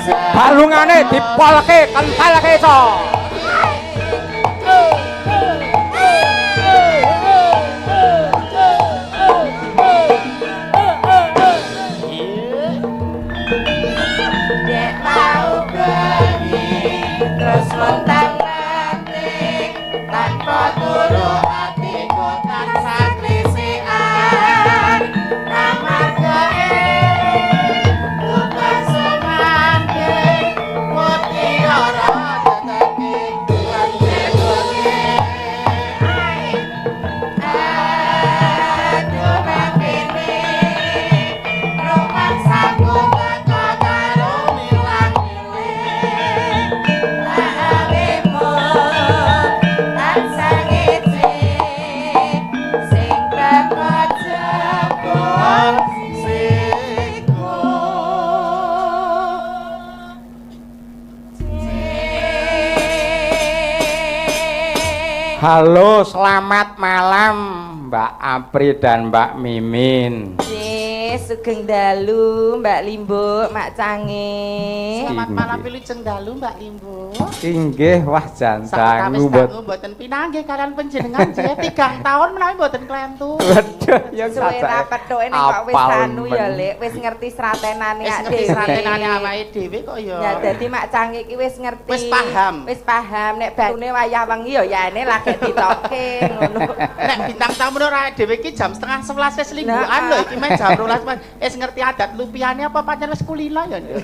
Balungane dipolke kentalke co. Dek mau bengi terus lontang-lanting tanpa turu atiku tansah klisikan amarga eling bukan semanding Wedi ora teteki lan jegoke. Aduh nang kene rumangsaku teko karo milang-miling awemu tansah ngece sing teko jebul siku. Halo, selamat malam Mbak Apri dan Mbak Mimin. Nggih, sugeng dalu Mbak Limbuk, Mak Cange. Selamat malam wilujeng dalu Mbak Limbo. Inggih, wah jan Sakutawis dangu dangu mboten pinanggih kalian panjenengan nggih 3 tahun menawi mboten klentu. Waduh, ya Suwe ra pethuke ning kok wis anu ya, Lek, wis ngerti sratenane Wis awake ngerti dhewe. sratenane awake dhewe kok ya. Ya dadi Mak Cange iki wis ngerti. Wis paham. Wis paham nek batune wayah wengi ya yane lagi ditoke ngono. Nek bintang tamu ora dhewe iki jam 10.30 wis lingguan lho iki meh jam 12 wis ngerti adat lupiane apa pancen wis kulino ya. Nduk?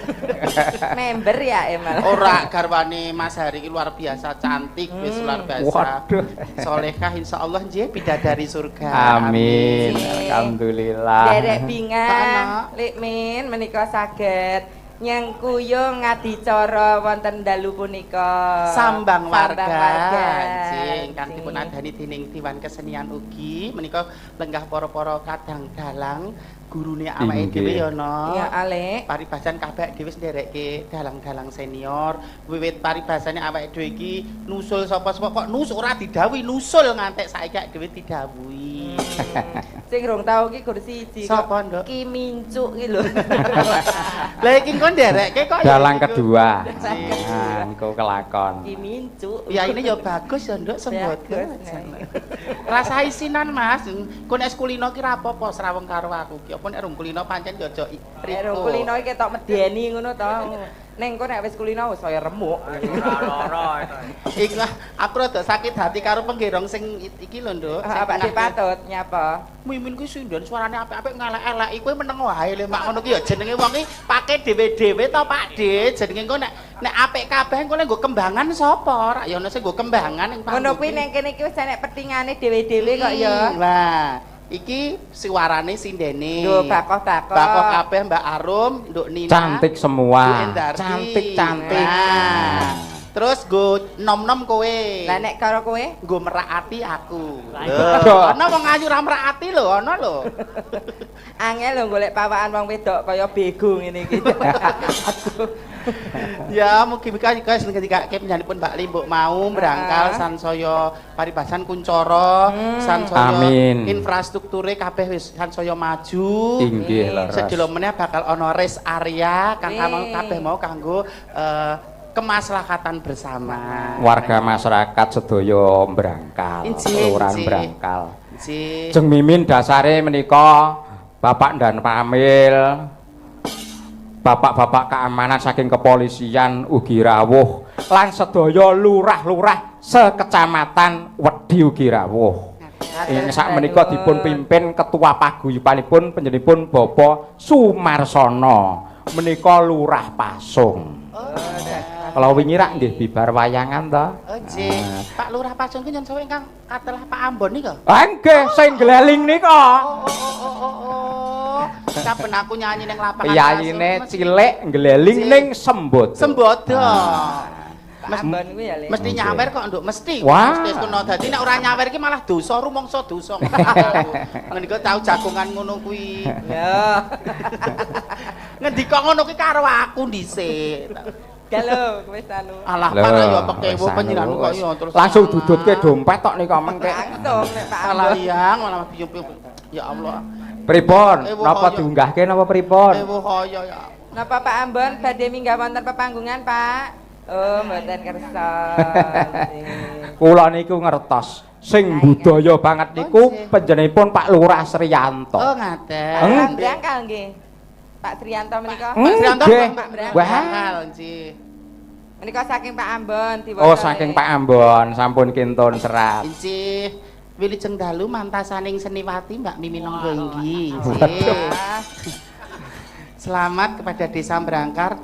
Member ya emang. Ora garwane Mas Hari iki luar biasa cantik wis luar biasa. Waduh. Solehah insyaallah nggih bidadari surga. Amin. Alhamdulillah. Derek bingah, Ana. Lik Min menika saged nyengkuyung adicara wonten dalu punika. Sambang warga. Warga. Nggih, ingkang dipun adani dening Dewan Kesenian ugi menika lenggah para-para kadang dalang gurune awake dhewe ya no. Ya Alek. Paribasan kabeh dhewe wis nderekke dalang-dalang senior. Wiwit paribasane awake dhewe iki nusul sapa-sapa kok nus ora didhawuhi nusul ngantek saiki awake dhewe didhawuhi. Sing rong tau ki gur siji kok. Sapa, Nduk? Ki Mincuk ki lho. Lah iki engko nderekke kok ya Dalang iku. kedua. Nggih. Nah, engko kelakon. Ki Mincuk. Ya ini ya bagus ya Nduk sembodo. Bagus, nah. Rasa isinan Mas. Ku nek kulino ki ra apa-apa srawung karo aku ki. Apa nek rung kulino pancen ya aja Nek rong kulino iki ketok medeni ngono to. Neng kok nek wis kulino wis saya remuk. Iku aku rada sakit hati karo penggerong sing iki lho Nduk. Sing Ah, Pak tengah. Patut nyapa? Mimin kuwi sinden suarane apik-apik ngelek-eleki kowe meneng wae le mak ngono ki ya jenenge wong ki pake dhewe-dhewe to Pak De. Jenenge engko nek nek apik kabeh engko lek nggo kembangan sapa? Rak ya ono sing nggo kembangan ning Ngono kuwi neng kene iki wis enek petingane dhewe-dhewe kok ya. Lah, iki suarane sindene. Lho bakoh-bakoh. Bakoh kabeh Mbak Arum, Nduk Nina. Cantik semua. Bu Endarti. Cantik-cantik. Nah, terus nggo nom-nom kowe. Lah nek karo kowe nggo merak ati aku. Lho. Lho, ana wong ayu ra merak ati lho, ana lho. angel lho golek pawakan wong wedok kaya bego ngene iki. Aduh. Ya, mugi-mugi guys ngendikake panjenenganipun Mbak Limbuk mau brangkal sansaya paribasan kuncara, sansaya Amin. infrastrukture kabeh wis sansaya maju. Inggih leres. Sedelo meneh bakal ana rest area kang Wih. kabeh mau kanggo kemaslahatan bersama. Warga masyarakat sedaya Brangkal, Injih, kelurahan injih. Brangkal. Nggih. Jeng Mimin dasare menika Bapak dan Pamil, bapak-bapak keamanan saking kepolisian ugi rawuh lan sedaya lurah-lurah sekecamatan Wedi ugi rawuh. Ing sak menika dipun pimpin ketua paguyubanipun panjenenganipun Bapak Sumarsono menika Lurah Pasung. Kalau wingi rak nggih bibar wayangan to. Oh, nggih. Pak Lurah Pasung ki nyen sewu ingkang katelah Pak Ambon nika. Ah nggih, sing gleling nika. Oh. Saben aku nyanyi ning lapangan Piyayine cilik ngleling ning Sembodo. Sembodo. Pak Ambon kuwi ya, Lek. Mesti nyawer kok, Nduk, mesti. Wah. Mesti kena dadi nek ora nyawer iki malah dosa rumangsa dosa. Ngendika tau jagongan ngono kuwi. Ya. Ngendika ngono kuwi karo aku dhisik. Galo wis anu. Alah Pak ya pekewo panjenengan kok ya terus. Langsung dudutke dompet tok nika mengke. Langsung nek Pak Alah Ambon. yang malah biyung-biyung. Ya Allah. Pripun? Ewo Napa kaya. diunggahke napa pripun? Ewo kaya ya. Napa Pak Ambon badhe minggah wonten pepanggungan, Pak? Oh, mboten kersa. Kula niku ngertos sing budaya banget niku panjenenganipun Pak Lurah Sriyanto. Oh, ngaten. Brangkal nggih. Pak Sriyanto menika. Pak Sriyanto Nggih. Brangkal nggih. Menika saking Pak Ambon diwaca. Oh, saking Pak Ambon sampun kintun serat. Nggih. Wilujeng dalu mantasaning seniwati Mbak Mimin Nonggo inggih. Nggih. Selamat kepada Desa Brangkal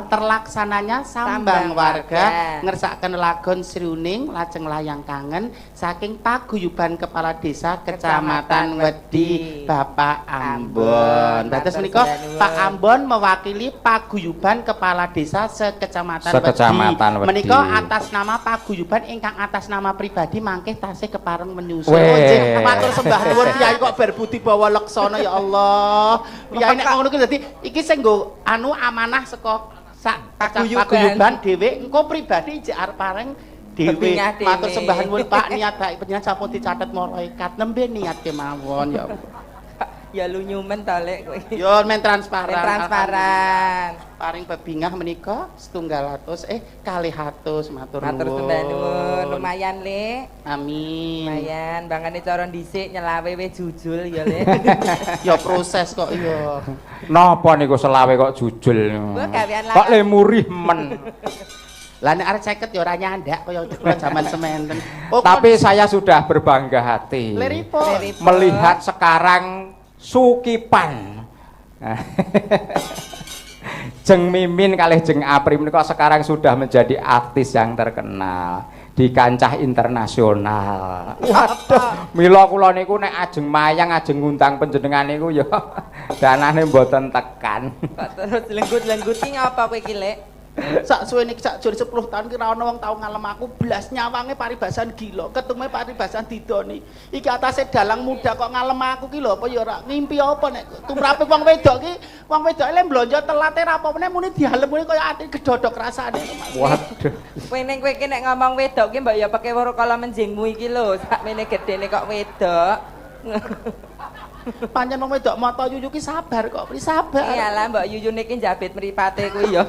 terlaksananya sambang warga ngersakaken lagon Sriuning lajeng layang kangen saking paguyuban Kepala Desa Kecamatan Wedi Bapak Ambon. Dados menika Pak Ambon mewakili paguyuban Kepala Desa sekecamatan Wedi. Menika atas nama paguyuban ingkang atas nama pribadi mangke tasih kepareng menyusul. Matur sembah nuwun piyai kok berbudi bawa leksana ya Allah. Piyai nek ngono ki dadi iki sing nggo anu amanah saka sak paguyuban dhewe engko pribadi jek arep pareng dhewe. Matur sembah nuwun Pak, niat baik panjenengan sampun dicatet malaikat nembe niat kemawon ya Allah. Ya lunyumen to lek kowe. Ya men transparan. Men transparan. Paring bebingah menika 200 200 matur nuwun. Matur sembah nuwun lumayan Lek. Amin. Lumayan bangane cara dhisik nyelawe wis jujul ya Lek. Ya proses kok ya. Napa niku selawe kok jujul? Kok le murih men. Lah nek arep 50 ya ora nyandak kaya jaman sementen. Oh, tapi saya sudah berbangga hati. Liripun. Melihat sekarang Sukipan. Jeng Mimin kalih Jeng Apri menika sekarang sudah menjadi artis yang terkenal di kancah internasional. Waduh, mila kula niku nek ajeng mayang ajeng ngundang panjenengan niku ya danane mboten tekan. Kok terus lenggut-lenggut ki ngapa kowe iki, Lek? Sak suwene sak jur 10 tahun ki ra ono wong tau ngalem aku blas nyawange paribasan gila, ketume paribasan didoni. Iki atase dalang muda kok ngalem aku ki lho apa ya ora ngimpi apa nek tumrape wong wedok ki, wong wedoke le mblonjo telate ra apa-apa muni dialem muni kaya ati gedodok rasane. Waduh. Kowe ning kowe ki nek ngomong wedok ki mbok ya peke weruh kala menjingmu iki lho, sakmene gedene kok wedok. Pancen wong wedok mata yuyu ki sabar kok, pri sabar. Iyalah mbok yuyune ki njabit mripate kuwi ya.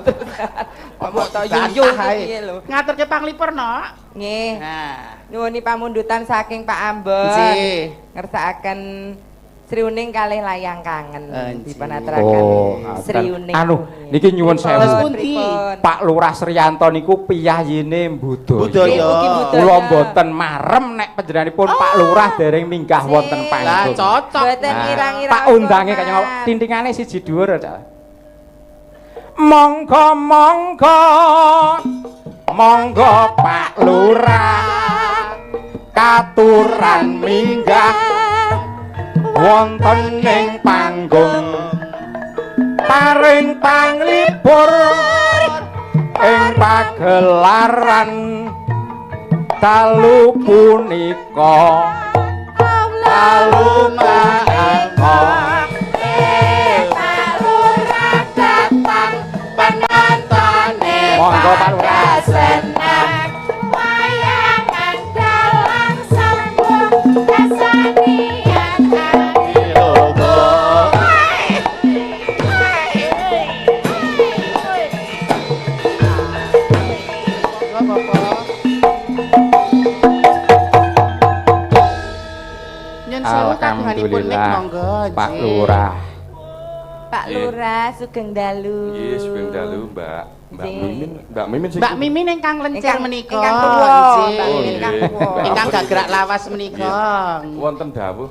Kok mata yuyu piye lho. Ngaturke panglipur, Nok. Nggih. Nah, nyuwuni pamundutan saking Pak Ambon. Nggih. Ngersakaken Sriuning kalih layang kangen dipun aturaken. Sriuning. Anu niki nyuwun sewu. Pak Lurah Sriyanto niku piyayine budaya. Kula mboten marem nek panjenenganipun Pak Lurah dereng minggah wonten panggung. Lah cocok. Mboten irang-irang. Pak undange kaya tintingane siji dhuwur, Cak. Monggo monggo. Monggo Pak Lurah katuran minggah wonten ing panggung paring panglipur ing pagelaran dalu punika dalu menika Pak Lurah datang penontone monggo Pak Lurah senang wayangan dalang sambung kasanian. Alhamdulillah Pak Lurah. Pak Lurah sugeng dalu. Nggih, sugeng dalu Mbak. Mbak Mimin, Mbak Mimin sing Mbak Mimin ingkang lencir menika. Ingkang tuwa, Mbak Mimin ingkang tuwa. Ingkang gagrak lawas menika. Wonten dawuh.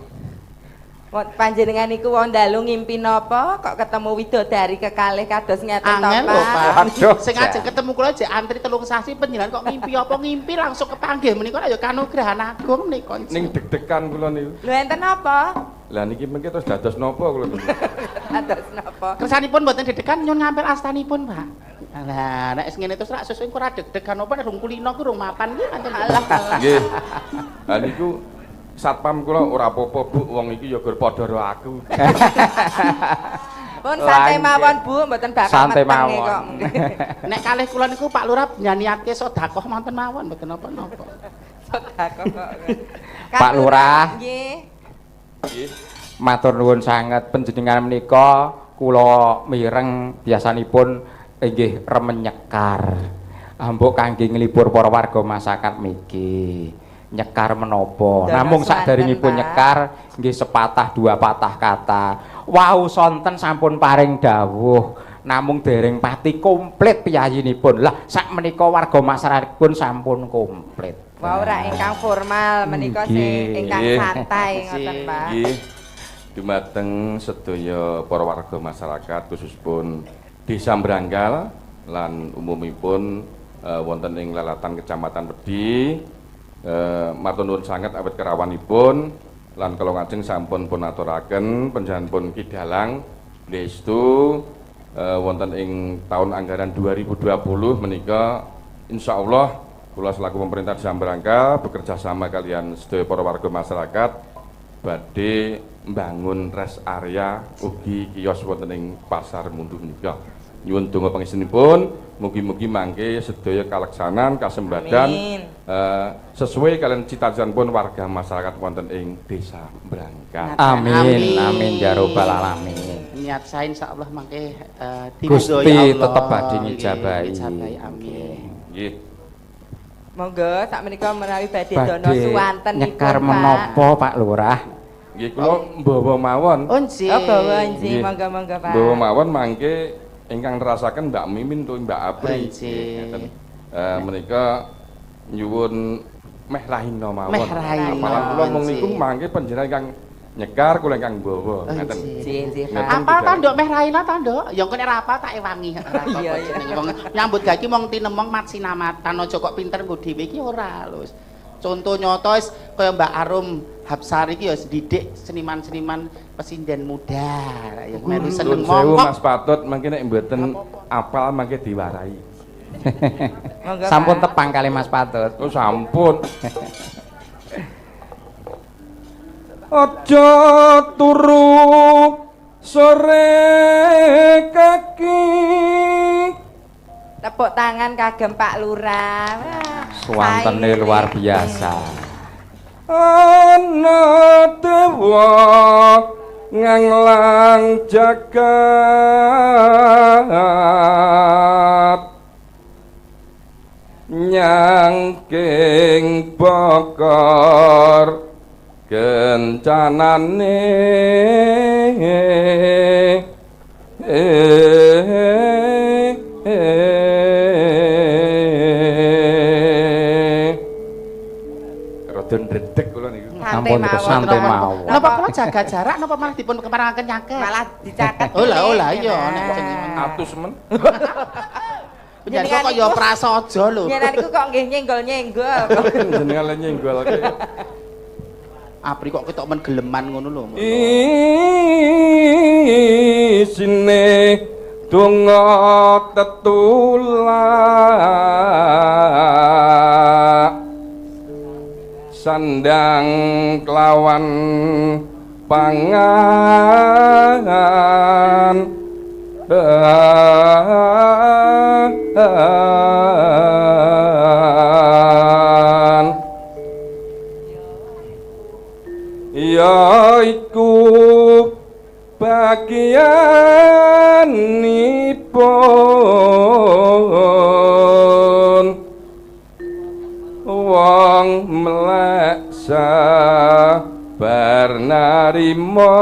Panjenengan niku wong dalu ngimpi napa kok ketemu widodari kekalih kados ngeten to, Pak? Aduh, sing ajeng ketemu kula jek antri 3 sasi panjenengan kok ngimpi apa ngimpi langsung kepanggih menika ya kanugrahan agung menika. Ning deg-degan kula niku. Lho enten napa? Lah niki mengke terus dados napa kula niku? Dados napa? Kersanipun mboten deg-degan nyun ngampil astanipun, Pak. Lah nek wis ngene terus rak sesuk engko ora deg-degan apa nek rung kulino ku rung mapan iki pancen. Nggih. Lah niku satpam kula ora apa-apa Bu, wong iki ya gur padha karo aku. Pun santai mawon Bu, mboten bakal meteng kok. Nek kalih kula niku Pak Lurah nyaniatke sedekah wonten mawon mboten napa-napa. Sedekah kok. Pak Lurah. Nggih. Matur nuwun sanget panjenengan menika Kula mireng biasanipun inggih remen nyekar. Ambok kangge nglibur para warga masyarakat miki. Nyekar menapa? Namung sakderengipun nyekar nggih sepatah dua patah kata. Wau sonten sampun paring dawuh, namung dereng pati komplit piyayinipun. Lah sakmenika warga masyarakat pun sampun komplit. Wau ora ingkang formal menika sing ingkang santai ngoten, Pak. Nggih. Dumateng sedaya para warga masyarakat khususpun Desa Brangkal lan umumipun wonten ing lalatan Kecamatan Wedi, matur nuwun sanget awit kerawanipun lan kala ngajeng sampun pun aturaken panjenenganipun Ki Dalang Lestu wonten ing tahun anggaran 2020 menika insyaallah kula selaku pemerintah Desa Brangkal bekerja sama kalian sedaya para warga masyarakat badhe mbangun rest area ugi kios wonten ing Pasar Mundu menika. Nyuwun donga pangestunipun mugi-mugi mangke sedaya kaleksanan kasembadan sesuai kalian cita-citanipun warga masyarakat wonten ing Desa Brangkal. Amin amin ya rabbal alamin. Niat saya insyaallah mangke Gusti tetep badhe ngijabahi. Amin. Nggih. Monggo sakmenika menawi badhe dono suwanten nyekar menapa Pak Lurah? Nggih kula mbawa mawon. Oh nggih. Oh bawa nggih, monggo-monggo Pak. Mbawa mawon mangke ingkang nerasaken Mbak Mimin tuh Mbak Apri. Ngeten. Menika nyuwun meh rahina mawon. Meh rahina. Apalan kula mung niku mangke panjenengan ingkang nyekar kula ingkang mbawa. Ngeten. Nggih, nggih Pak. Apal ta Nduk meh rahina ta Nduk? Ya engko nek ra apal tak ewangi. Ora apa-apa jenenge wong nyambut gawe iki mung tinemong mat sinamatan aja kok pinter nggo dhewe iki ora lho. Contoh nyata wis kaya Mbak Arum Hapsari iki ya didik seniman-seniman pesinden muda. Ya melu seneng mongko. Mas Patut mangke nek mboten apal mangke diwarai. Sampun tepang kali Mas Patut. Oh sampun. Aja turu sore kaki. Tepuk tangan kagem Pak Lurah. Suwantene luar biasa. Ana dewa nganglang jagat nyangking bokor kencanane. Rodon redeg kula niku. Sampun santai mawon. Napa kula jaga jarak napa malah dipun keparengaken nyaket? Malah dicaket. Oh lah oh lah iya nek jenenge atus men. Panjenengan kok ya prasaja lho. Jenengan niku kok nggih nyenggol-nyenggol. Jenengan le nyenggolke. Apri kok ketok men geleman ngono lho. Isine donga tetulak sandang kelawan pangan ya iku bagianipun wong melek sabar narima.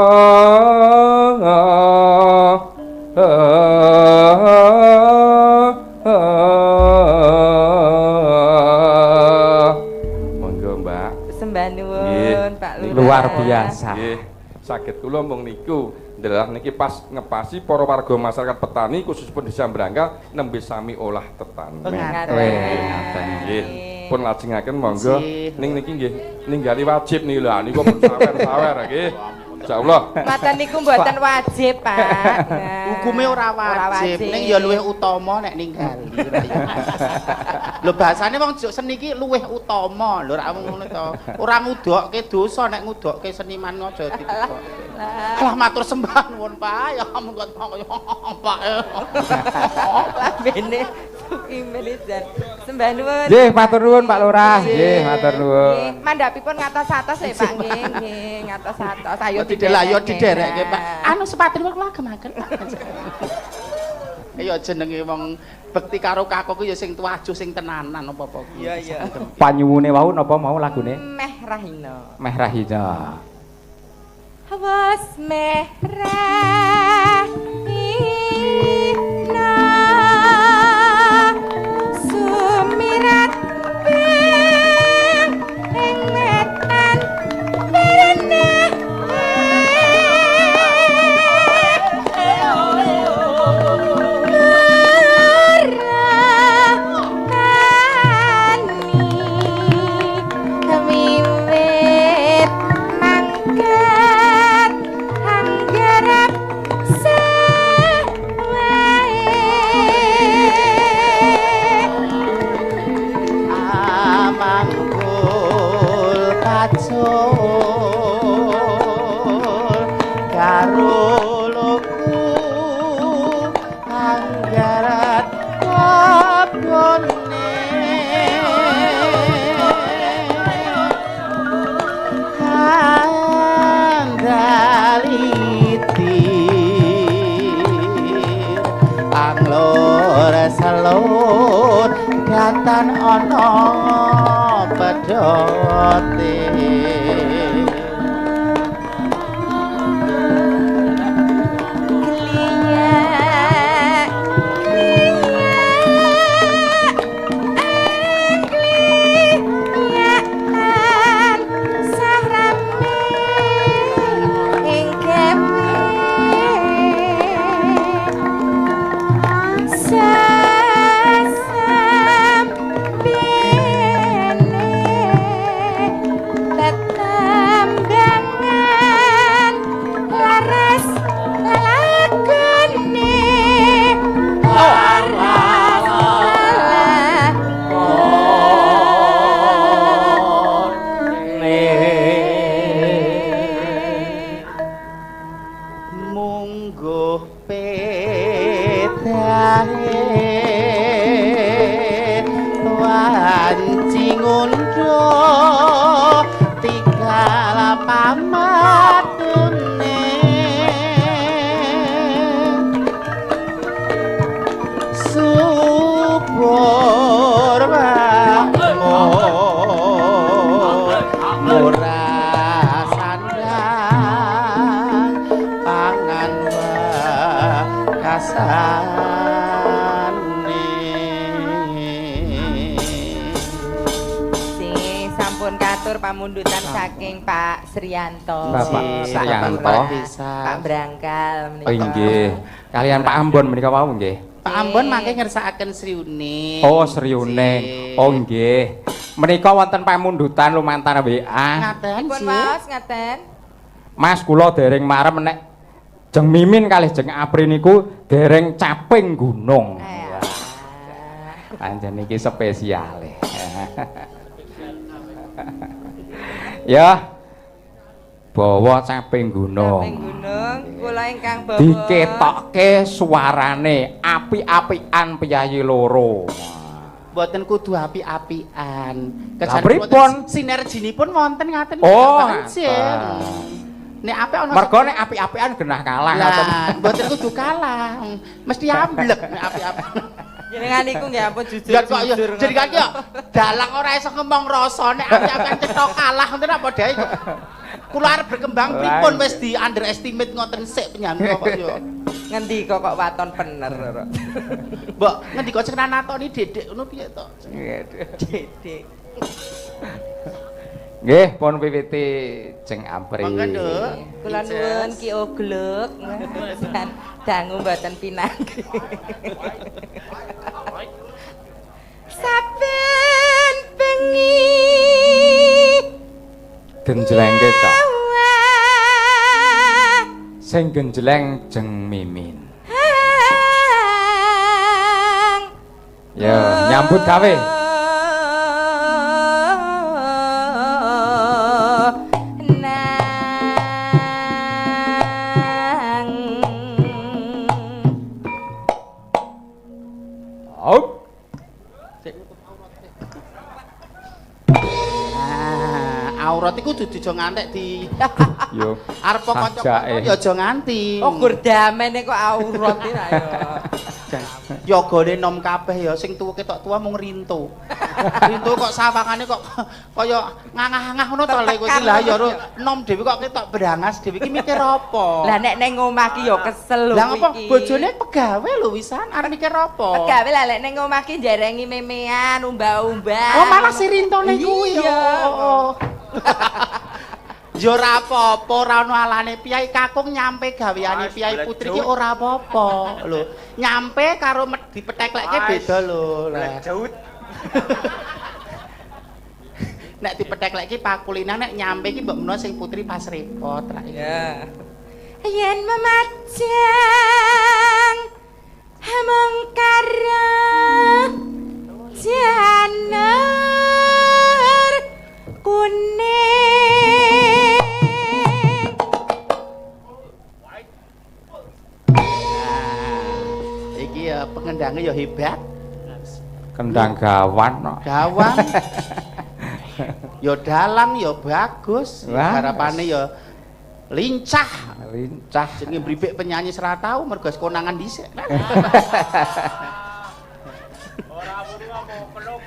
Monggo Mbak. Sembah nuwun Pak Lurah. Luar biasa. Nggih, saged kula mung niku. Ndelah niki pas ngepasi para warga masyarakat petani khususipun Desa Brangkal nembe sami olah tetanen. Nggih. Pun lajengaken monggo ning niki nggih ninggali wajib niki lho niku pun sawer-sawer nggih. Insyaallah. Mboten niku mboten wajib, Pak. Hukume ora wajib, ning ya luwih utama nek ninggali. Lho bahasane wong seni iki luwih utama. Lho ora ngono to. Ora ngudokke dosa nek ngudokke seniman aja didokke. Lah matur sembah nuwun, Pak. Ya monggo Pak. Lambene suki melijan. Sembah nuwun. Nggih, matur nuwun Pak Lurah. Nggih, matur nuwun. Nggih, mandhapipun ngatos-atos ya Pak nggih, nggih, ngatos-atos. Ayo didelok diderekke Pak. Anu sepatu kula agemaken Pak. Ya jenenge wong bekti karo kakung ya sing tuajuh sing tenanan apa-apa. Iya, iya. Panyuwune wau napa mau lagune? Meh Rahina. Meh Rahina. Wes meh rahina sumirat ping ing wetan bereneh wiwit mangkat anggarap Amangkul pacul karo loku anggarat kobone andaliti anglor selur datan ana pedote. Kliyak kliyak kliyakan sahrame ing kewe sasambene tetembangan laras lelakone laras lelakone. Mungguh pedahe wanci ngundha tigal pamatune subur makmur murah sandang pangan wekasane. Sing sampun katur pamundutan saking Pak Sriyanto. Bapak Sriyanto. Pak Brangkal menika. Oh nggih. Kalian Pak Ambon menika wau nggih. Pak Ambon mangke ngersakaken Sriuning. Oh, Sriuning. Oh nggih. Menika wonten pamundutan lumantar WA. Ngaten Dipun sih. waos ngaten. Mas kula dereng marem nek Jeng Mimin kalih Jeng Apri niku dereng caping gunung. Eh, Anjen iki spesiale. Ya. Bawa caping gunung. Caping gunung kula ingkang bawa. Diketokke suarane api-apian piyayi loro. Mboten kudu api-apian. Lah, pripun? Sinerginipun wonten ngaten. Oh, sih. Nek apik ana Mergo nek api-apian genah kalah Lah, mboten kudu kalah. Mesti amblek nek api-apian. Jenengan niku nggih ampun jujur. Ya kok ya jenengan ki yo dalang ora iso ngomong rasa nek api-apian cetha kalah ngoten apa dae. Kula arep berkembang pripun wis di underestimate ngoten sik penyanyi kok yo. Ngendi kok kok waton bener ora. Mbok ngendika sing natoni dedek ngono piye to? Dedek. Nggih, pun wiwiti Jeng Apri. Monggo, Nduk. Kula nuwun Ki Ogluk. Dangu mboten pinanggih. Saben bengi Genjlengke, Cak. Sing genjleng Jeng Mimin. Ya, nyambut gawe. Nang Hop. Aurat iku kudu aja ngantek di yo. Arep kanca-kanca ya aja nganti. Oh gur damene kok aurat iki ra yo. Yogane nom kabeh ya sing tuwa ketok tuwa mung rinto. Rinto kok sawangane kok kaya ngangah-ngangah ngono to lek kowe iki lah ya nom dhewe kok ketok brangas dhewe iki mikir apa? Lah nek ning omah ki ya kesel lho. Lah ngapa bojone pegawe lho wisan arep mikir apa? Pegawe lah lek ning omah ki jarengi memean, umbah-umbah. Oh malah si rintone kuwi. Iya. Ya ora apa-apa, ora ono alane piyai kakung nyampe gaweane piyai putri iki ora apa-apa lho. Nyampe karo dipeteklekke beda lho. Lah. Nek dipeteklekke pakulinan nek nyampe iki mbok menawa sing putri pas repot ra. Ya. Yen memajang mung karo janer kuning. Nah, iki ya pengendangnya ya hebat. Kendang gawan no. Gawan. Ya dalang ya bagus, garapane ya lincah. Lincah. Jenenge mbribik penyanyi ora tau mergo wis konangan dhisik. Ora wuru peluk.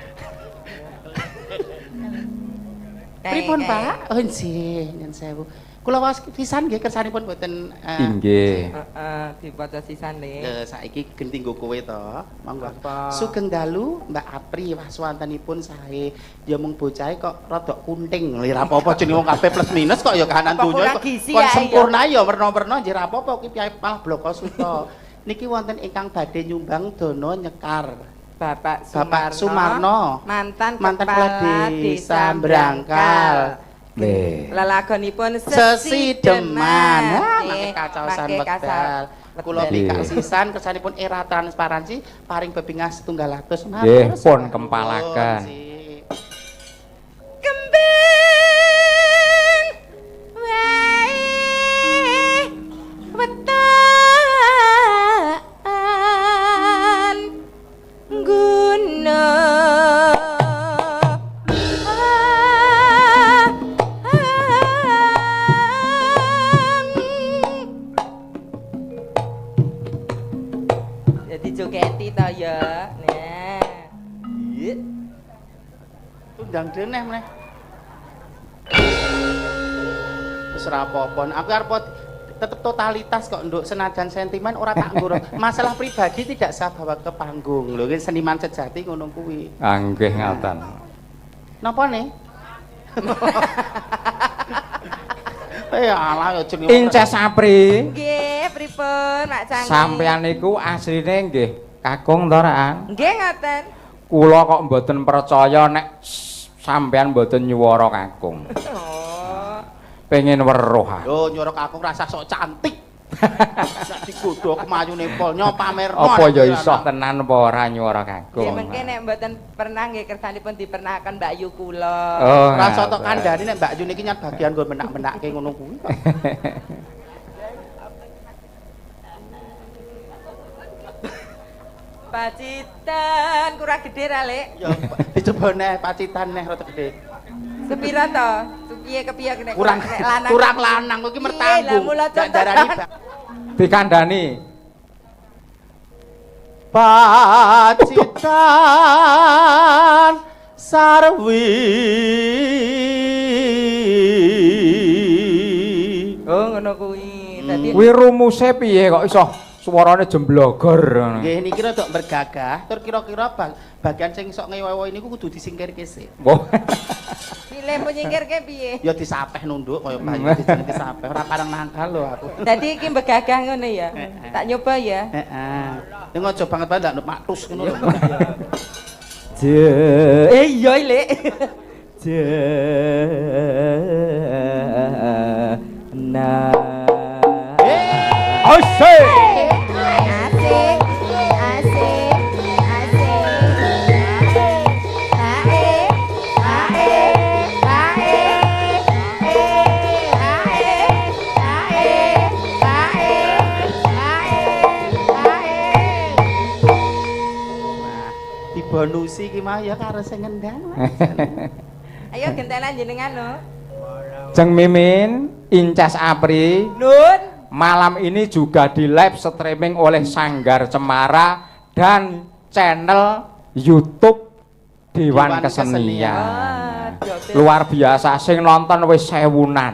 Pripun Pak? Oh nggih, nyun sewu. Kula waos pisan nggih kersanipun mboten inggih. Heeh, diwaca sisan le. Lha saiki genti nggo kowe to. Monggo. Sugeng dalu Mbak Apri wah swantenipun sae. Ya mung bocahe kok rada kunting. Lha ora apa-apa jenenge wong kabeh plus minus kok ya kahanan donya. Kon sempurna ya werna-werna nggih ora apa-apa ki piye malah bloko suta. Niki wonten ingkang badhe nyumbang dana nyekar. Bapak Sumarno, mantan kepala desa Brangkal. Lelagonipun sesideman. Mangke kacaosan wekdal. Kula bikak sisan kersanipun era transparansi paring bebingah setunggal atus. Nggih, pun kempalaken. Kembang wae wetan guna. Jadi jogeti to ya. Nah. Iya. Tundang deneh meneh. Wis ora apa-apa. Aku arep tetep totalitas kok nduk senajan sentimen ora tak nggo. Masalah pribadi tidak saya bawa ke panggung. Lho iki seniman sejati ngono kuwi. Ah nggih ngaten. Napa ne? Eh alah ya jenenge Inces Apri. Nggih, pripun Mak Canggih? Sampeyan niku asline nggih kakung to, Raan? Nggih ngoten. Kula kok mboten percaya nek sampeyan mboten nyuwara kakung. Oh. Pengen weruh. Lho nyuwara kakung rasa sok cantik. Nek digodho kemayune pol nyo pamerno. Apa ya iso tenan apa ora nyuwara kakung? Nggih mengke nek mboten pernah nggih kersanipun dipernahaken Mbak Yu kula. Oh, rasa tok kandhani nek Mbak Yu niki nyat bagian nggo menak-menakke ngono kuwi kok. Pacitan kurang gede ra, Lek? Ya dicoba neh Pacitan neh rada gede. Sepira to? Piye kepiye nek kurang lanang. Kurang lanang kowe iki mertanggung. Darani dikandani. Pacitan sarwi. Oh ngono kuwi. Dadi kuwi rumuse piye kok iso suarane jemblogor ngono. Nggih niki rada bergagah, tur kira-kira bagian sing sok ngewewe niku kudu disingkirke sik. Oh. Pilih nyingkirke piye? Ya disapeh nunduk kaya bayi dijenenge disapeh, ora pareng nangkal lho aku. Dadi iki begagah ngono ya. Tak nyoba ya. Heeh. Ning aja banget banget ndak matus ngono lho. Je. Eh iya Lek. Je. Na. Asik. Asik. Asik. Asik. Ae. Ae. Ae. Ae. Ae. Ae. Ae. Wah, dibonusi iki mah ya karo sing ngendang. Ayo gentenan jenengan lho. Jeng Mimin, Inces Apri. Nun. Malam ini juga di live streaming oleh Sanggar Cemara dan channel YouTube Dewan Kesenian. Luar biasa, sing nonton wis sewunan.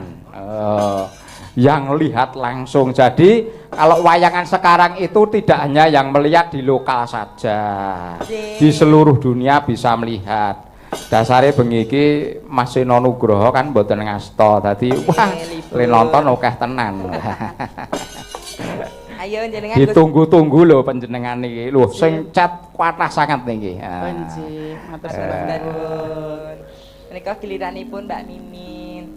Yang lihat langsung. Jadi kalau wayangan sekarang itu tidak hanya yang melihat di lokal saja, di seluruh dunia bisa melihat. Dasare bengi iki Mas Seno Nugroho kan mboten ngasta. Dadi wah, le nonton akeh tenan. Ayo jenengan ditunggu-tunggu lho panjenengan niki. Lho sing chat kathah sanget niki. Nggih, matur nuwun. Menika giliranipun Mbak Mimin.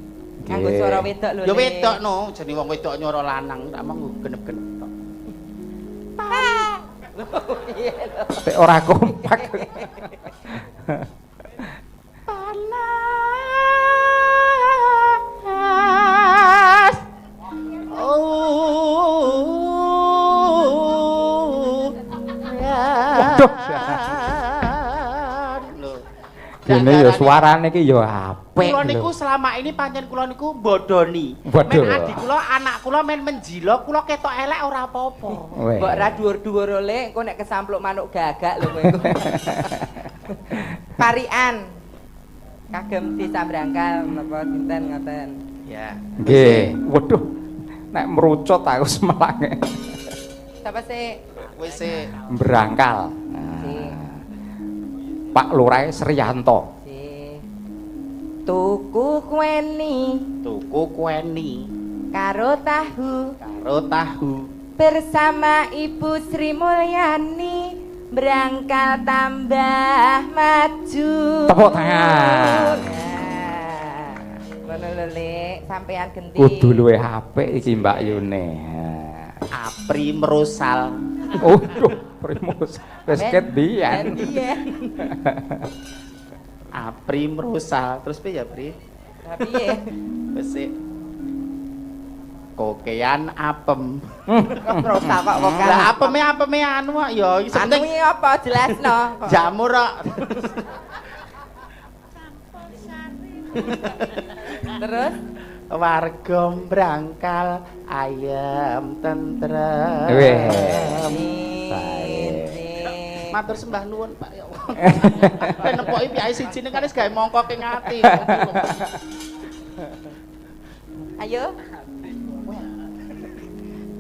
Nganggo swara wedok lho. Ya wedok no, jenenge wong wedok nyoro lanang, tak mong genep-genep tok. Piye lho. Tek ora kompak. Panas. Oh. Waduh. Dene ya suarane iki ya apik. Kula niku selama ini pancen kula niku bodoni. Men adik kula, anak kula men menjilo, kula ketok elek ora apa-apa. Mbok ra dhuwur-dhuwur oleh, engko nek kesampluk manuk gagak lho kowe iku. Parian. Kagem Desa Brangkal menapa dinten ngoten. Ya. Nggih. Waduh. Nek merucut aku semelange. Sapa sih? Wis sik. Brangkal. Pak Lurah Sriyanto. Tuku kueni, tuku kueni karo tahu, karo tahu bersama Ibu Sri Mulyani, Brangkal tambah maju. Tepuk tangan. Ngono lho Lek, sampean genti. Kudu luwih apik iki Mbak Yune. Apri merosal. Waduh, primus. Wis ket biyen. Apri merosal. Terus piye ya, Pri? Lah piye? Wis sik. Kokean apem. Merosal kok vokal. Lah apeme anu kok ya iki penting. Anu apa jelasno. Jamur kok. Terus warga Brangkal ayem tentrem. Weh. Matur sembah nuwun Pak ya Allah. Ben nepoki piyake siji ning kan wis gawe mongko ing ati. Ayo.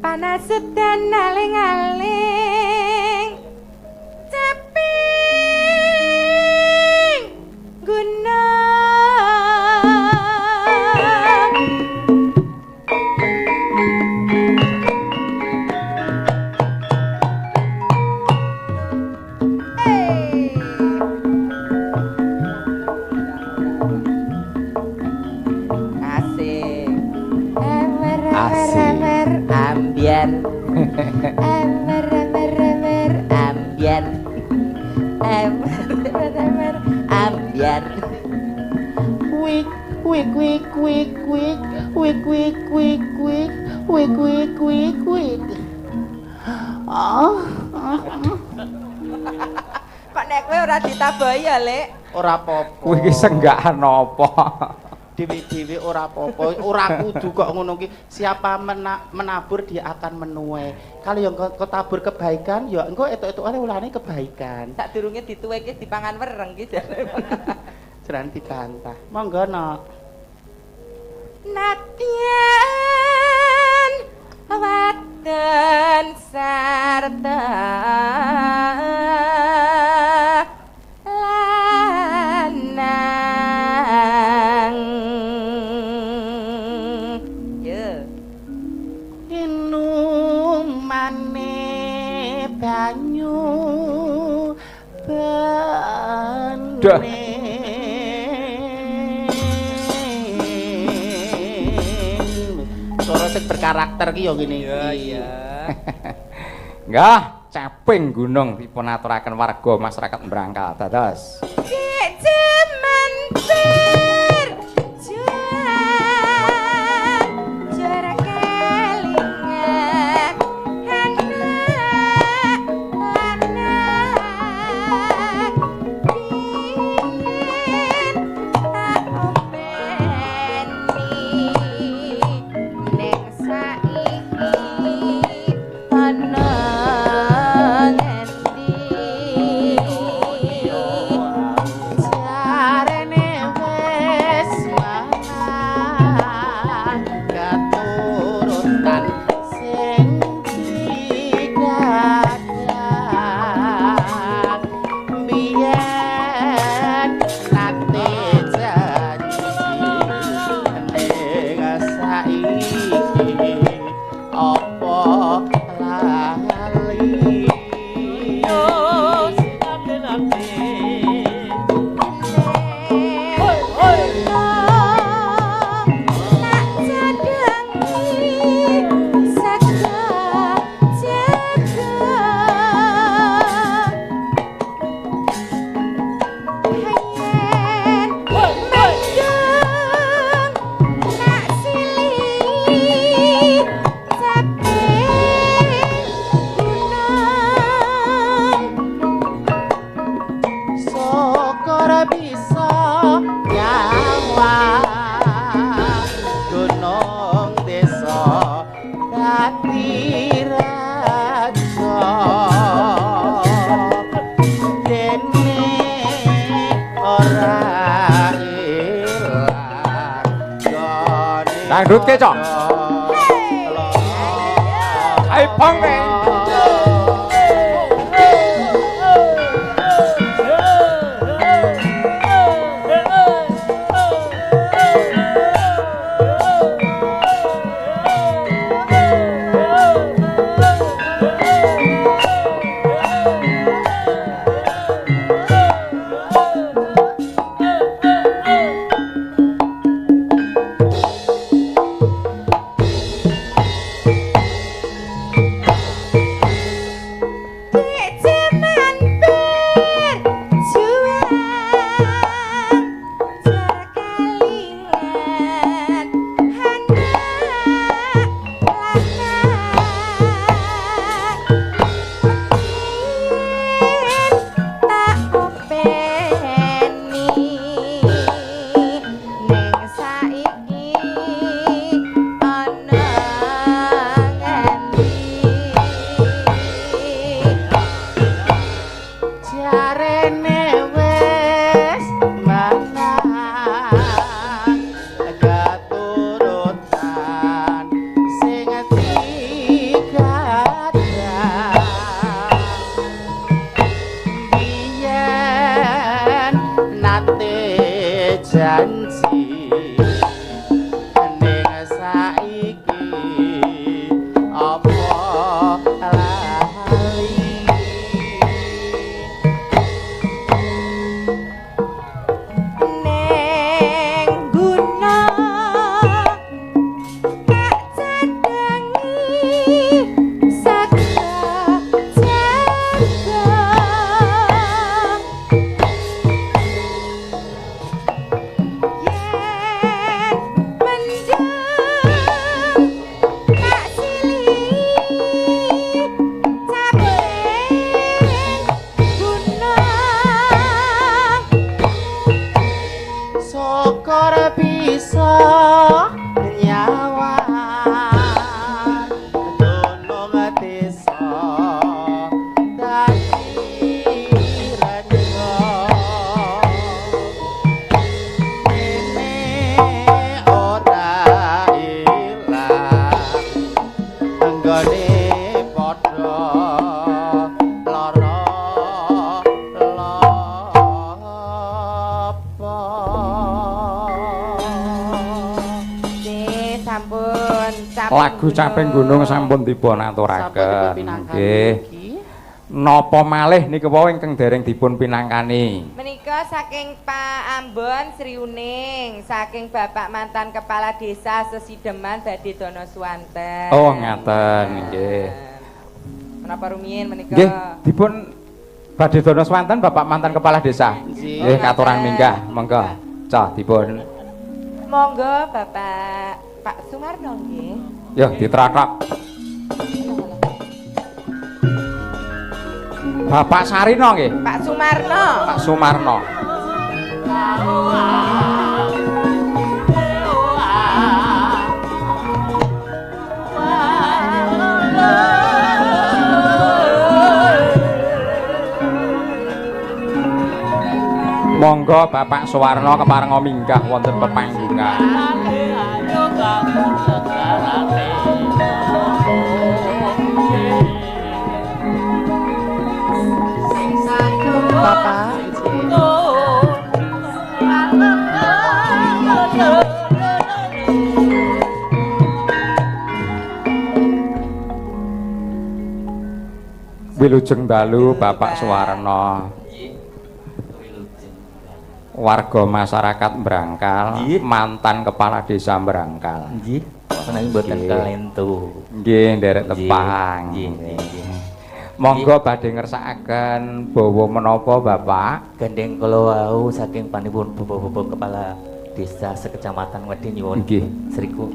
Panas udan aling-aling. Ceping gunung. Asik. Emer emer ambiar. Emer emer emer ambiar. Emer emer ambiar. Wik wik wik wik wik wik wik wik wik wik wik wik wik. Ah. Kok nek kowe ora ditabahi ya, Lek? Ora apa-apa. Kowe iki senggakan apa? Dewe-dewe ora apa-apa, ora kudu kok ngono ki. Siapa menabur dia akan menuai. Kalau yang kau tabur kebaikan, ya engko etuk-etukane ulane kebaikan. Sadurunge dituwe ki dipangan wereng ki jare. Jangan dibantah. Monggo, Nok. Nadyan wadon sarta lanang. Yo. Inumane banyu bening. Suara sing berkarakter ki ya ngene iki. Iya, iya. Nggih, caping gunung dipun aturaken warga masyarakat Brangkal dados. Cek jemen perjuang juara kelingan anak lanang biyen tak openi. Dangdut ke, Cok. Ayo pong ke. Lagu Caping Gunung sampun dipun aturaken. Nggih. Napa malih niku wau ingkang dereng dipun pinangkani? Menika saking Pak Ambon Sri Uning, saking Bapak mantan Kepala Desa Sesideman badhe dana swanten. Oh, ngaten nggih. Menapa rumiyin menika? Nggih, dipun badhe dana swanten Bapak mantan Kepala Desa. Nggih, katuran minggah, monggo. Cah dipun. Monggo Bapak Pak Sumarno nggih. Yo ditrathok. Bapak Sarino nggih. Pak Sumarno. Pak Sumarno. Monggo Bapak Suwarno keparenga minggah wonten pepanggungan. Bapak Wilujeng dalu Bapak Suwarno. Warga masyarakat Brangkal, mantan kepala desa Brangkal. Nggih, menawi mboten kalentu. Nggih, nderek tepang. Nggih. Monggo badhe ngersakaken bawa menapa Bapak? Gandeng kala wau saking panipun bapak-bapak kepala desa sekecamatan Wedi nyuwun. Nggih.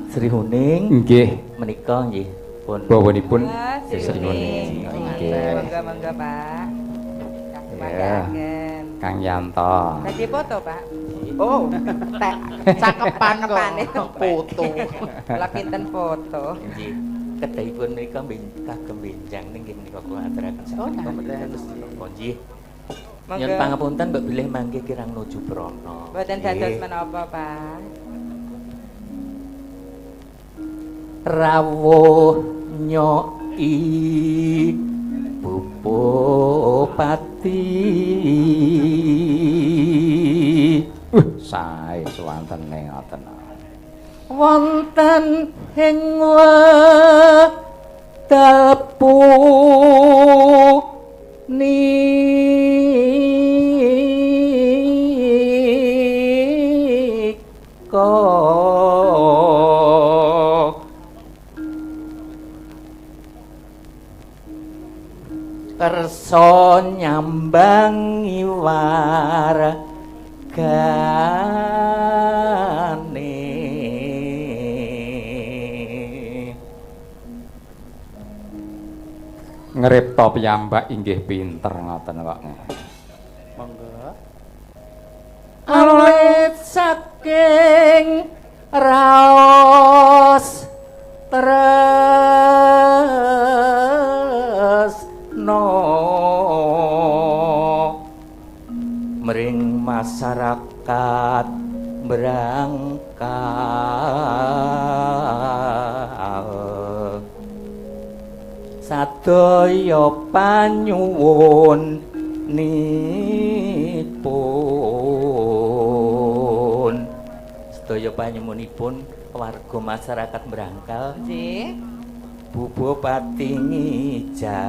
Sri Huning. Nggih. Menika nggih pun bawanipun Sri Huning. Nggih. Monggo-monggo Pak. Ya. Kang Yanto. Badhe foto, Pak. Oh, cakepan kok foto. Lah pinten foto. Nggih. Kedahipun menika kagem benjang ning nggih menika kula aturaken saking terus menapa nggih. Nyuwun pangapunten mbok bilih mangke kirang nuju prana. Mboten dados menapa, Pak. rawuh nyoki Bupati. Sae suwantene ngoten. Wonten ing wekdal punika kersa nyambangi wargane. Ngripta piyambak inggih pinter ngoten kok. Monggo. Alit saking raos tresna mring masyarakat Brangkal sadaya panyuwun nipun, sedaya panyuwunipun warga masyarakat Brangkal nggih. Bu Bupati ngijabahi.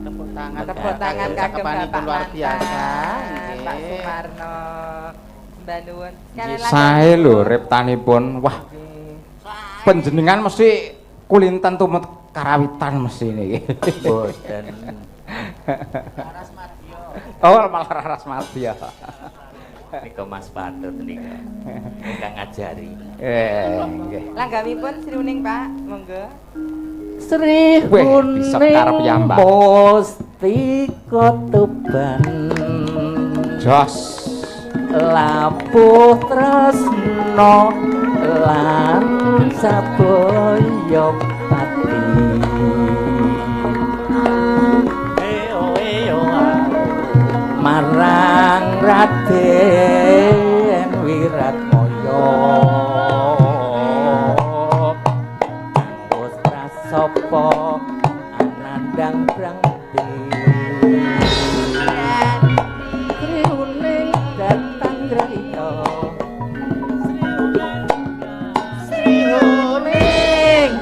Tepuk tangan, tepuk tangan kagem Bapak luar biasa Pak Sumarno. Mbah nuwun. Sae lho riptanipun. Wah. Panjenengan mesti kulinten tumut karawitan mesti niki. Mboten. Raras Madya. Oh, malah Raras Madya. Nika Mas Patut nika ingkang ngajari. Nggih. Langgamipun Sri Uning, Pak. Monggo. Sri Huning Mustika Tuban. Jos. Lapuh tresna lan sabaya pati. Marang Raden Wiratmaya putra sapa anandang brangti. Sri Huning datang grahita, Sri Huning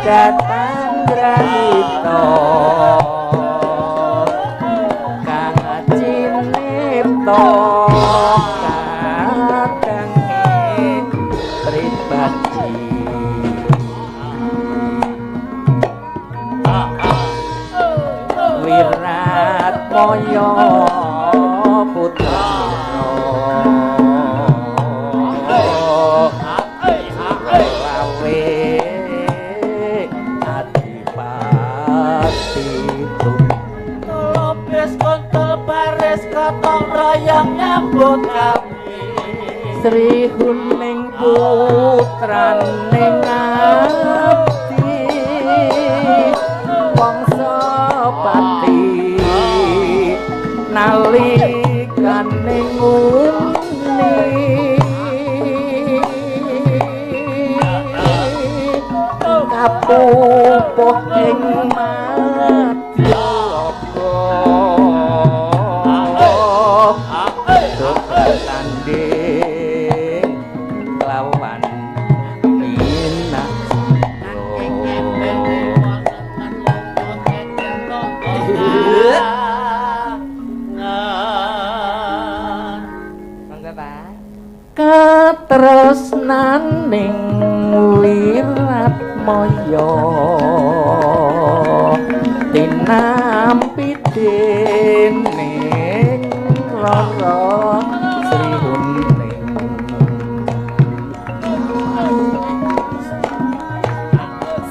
datang grahita. Kadange pribadi Wiratmaya putra Lawe Adipati Lopes kontol baris kotong royong nyambut gawe. Sri Huning putrane ngabdi wangsa pati nalikane nguni kapupuh ing madyaloka tanding lawan Minak. Monggo, Pak. Katresnaning Wiratmaya tinampi dening Rara Sri Huning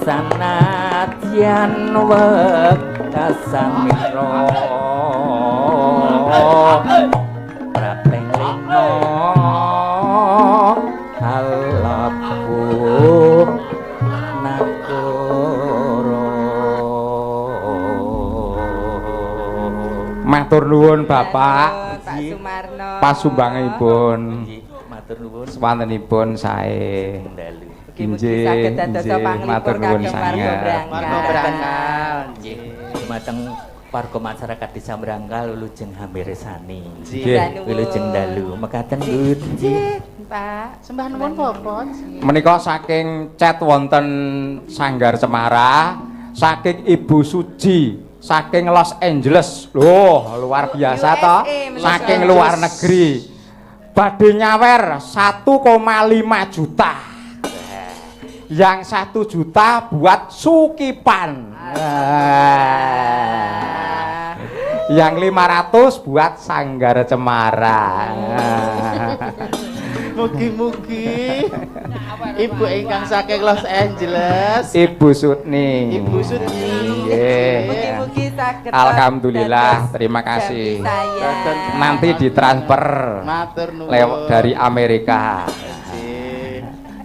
sanadyan wekasanira prateng lina halabuh nagara. Matur Matur nuwun Bapak. Pak Sumarno. Pasumbangipun. Matur nuwun. Swantenipun sae. Mugi-mugi saged dados panglipur kagem warga Brangkal. Nggih. Dumateng warga masyarakat Desa Brangkal wilujeng hamirsani. Nggih. Wilujeng dalu. Mekaten nuwun. Nggih, Pak. Sembah nuwun Bapak. Menika saking chat wonten Sanggar Cemara, saking Ibu Suji, saking Los Angeles. Loh, luar biasa toh. Saking luar negeri. Badhe nyawer 1,5 juta. Yang 1 juta buat Sukipan. Yang 500 buat Sanggar Cemara. Mugi-mugi ibu ingkang saking Los Angeles, Ibu Sutni. Ibu Sutni. Nggih. Mugi-mugi saged. Alhamdulillah, terima kasih. Nanti ditransfer Matur nuwun. lewat dari Amerika.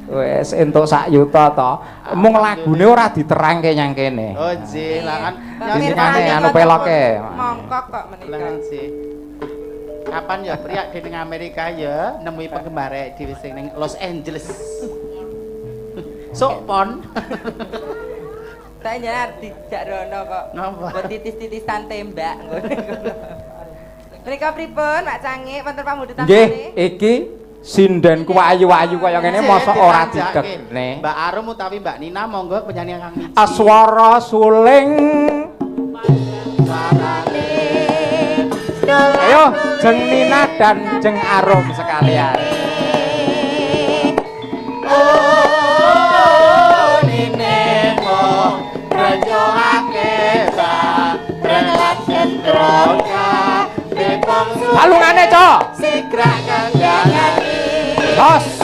Wes entuk sak yuta to. Mung lagune ora diterangke nyang kene. Oh nggih, lah kan Dinane anu peloke. Mongkok kok menika. Lah nggih. Kapan ya priyak dening Amerika ya nemui penggemar dhewe sing ning Los Angeles. Sok pon. Tak nyenar dijak rono kok. Napa? Mbok titis-titisan tembak ngono. Menika pripun Pak Cangik wonten pamundhutan Nggih, iki sinden ku ayu-ayu kaya ngene mosok ora didekne. Mbak Arum utawi Mbak Nina monggo penyanyi kang miji. Aswara suling. Ayo Jeng Nina dan Jeng Arum sekalian. Oh ninemo renyoake bareng cendroka bebong Palungane, Cok. Sigrak kandhangane. Los.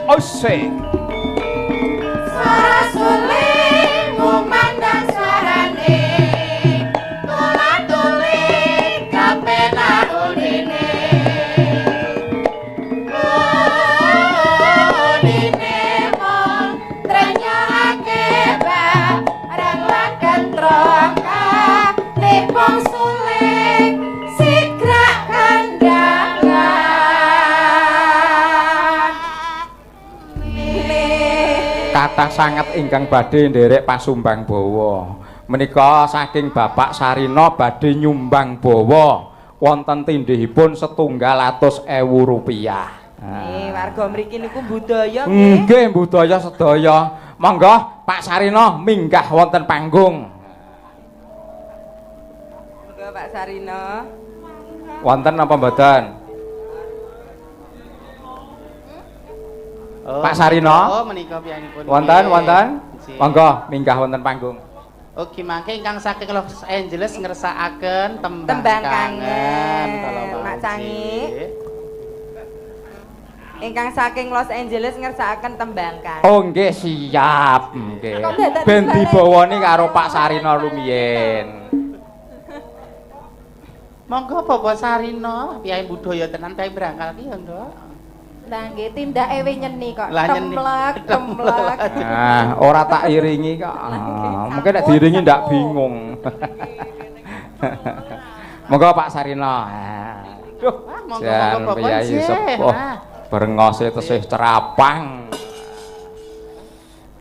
Osek. Suara suling ngumandang suarane, tola-tole kapenak unine. Unine mung trenyake barang laken troka, tepung suling sigrak kandangan. Kathah sanget ingkang badhe nderek pasumbang bawa. Menika saking Bapak Sarino badhe nyumbang bawa wonten tindhihipun 1.100.000 rupiah. Nggih, warga mriki niku budaya nggih. Nggih, budaya sedaya. Monggo Pak Sarino minggah wonten panggung. Monggo Pak Sarino. Wonten napa mboten? Oh, Pak Sarino. Oh, menika piyambakipun. Wonten, wonten. Monggo minggah wonten panggung. Oke, mangke ingkang saking Los Angeles ngersakaken tembang kangen. Kala Mak Cangik. Ingkang saking Los Angeles ngersakaken tembang kangen. Oh, nggih siap. Nggih. Ben dibawani karo Pak Sarino rumiyin. Monggo Bapak Sarino, piyai budaya tenan piyai Brangkal ki ya, Nduk. Lah nggih tindake we nyeni kok. Templek, templek. Nah, ora tak iringi kok. Mungkin nek diiringi ndak bingung. Monggo Pak Sarino. Duh, monggo monggo Priyayi sepuh. Brengose tesih cerapang.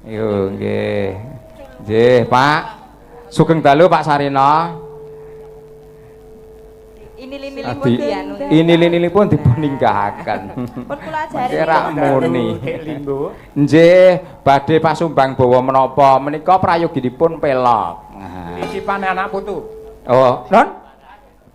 Yo nggih. Nggih, Pak. Sugeng dalu Pak Sarino. Ini-ini pun dipun ninggahaken. Pun kula ajari. Rak muni. Nggih, badhe pasumbang bawa menapa menika prayoginipun pelog. Titipane anak putu. Oh, non?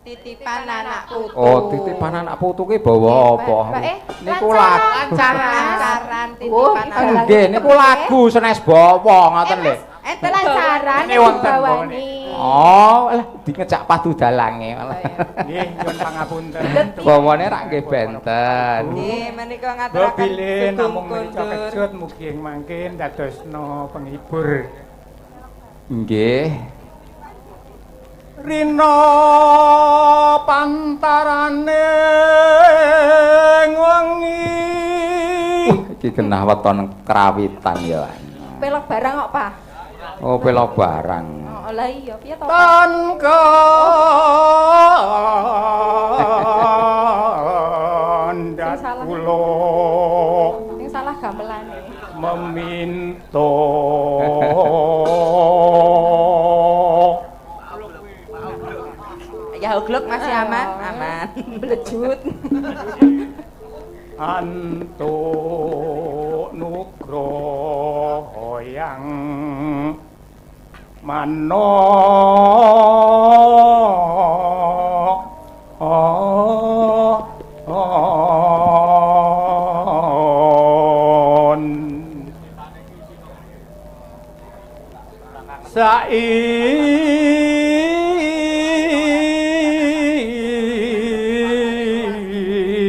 Titipan anak putu. Oh, titipan anak putu ki bawa apa? Niku lagu lancaran titipan anak. Nggih, niku lagu senes bawa ngoten lho. Enten lancaran wonten bawane. Oh, lah dingejak padu dalange. Nggih, nyuwun pangapunten. Bawane rak nggih benten. Nggih, menika ngaturaken bilih namung menika kejut mugi ing mangke ndadosna penghibur. Nggih. Rina pantarane wengi. Iki genah weton krawitan ya. Pelok barang kok, Pak. Oh, pelok barang. Oh, lah iya, piye to? Tan kandhat kula. Sing salah gamelane. Meminta Ya ugluk masih aman, aman. Blejut. Antuk nugroho yang mano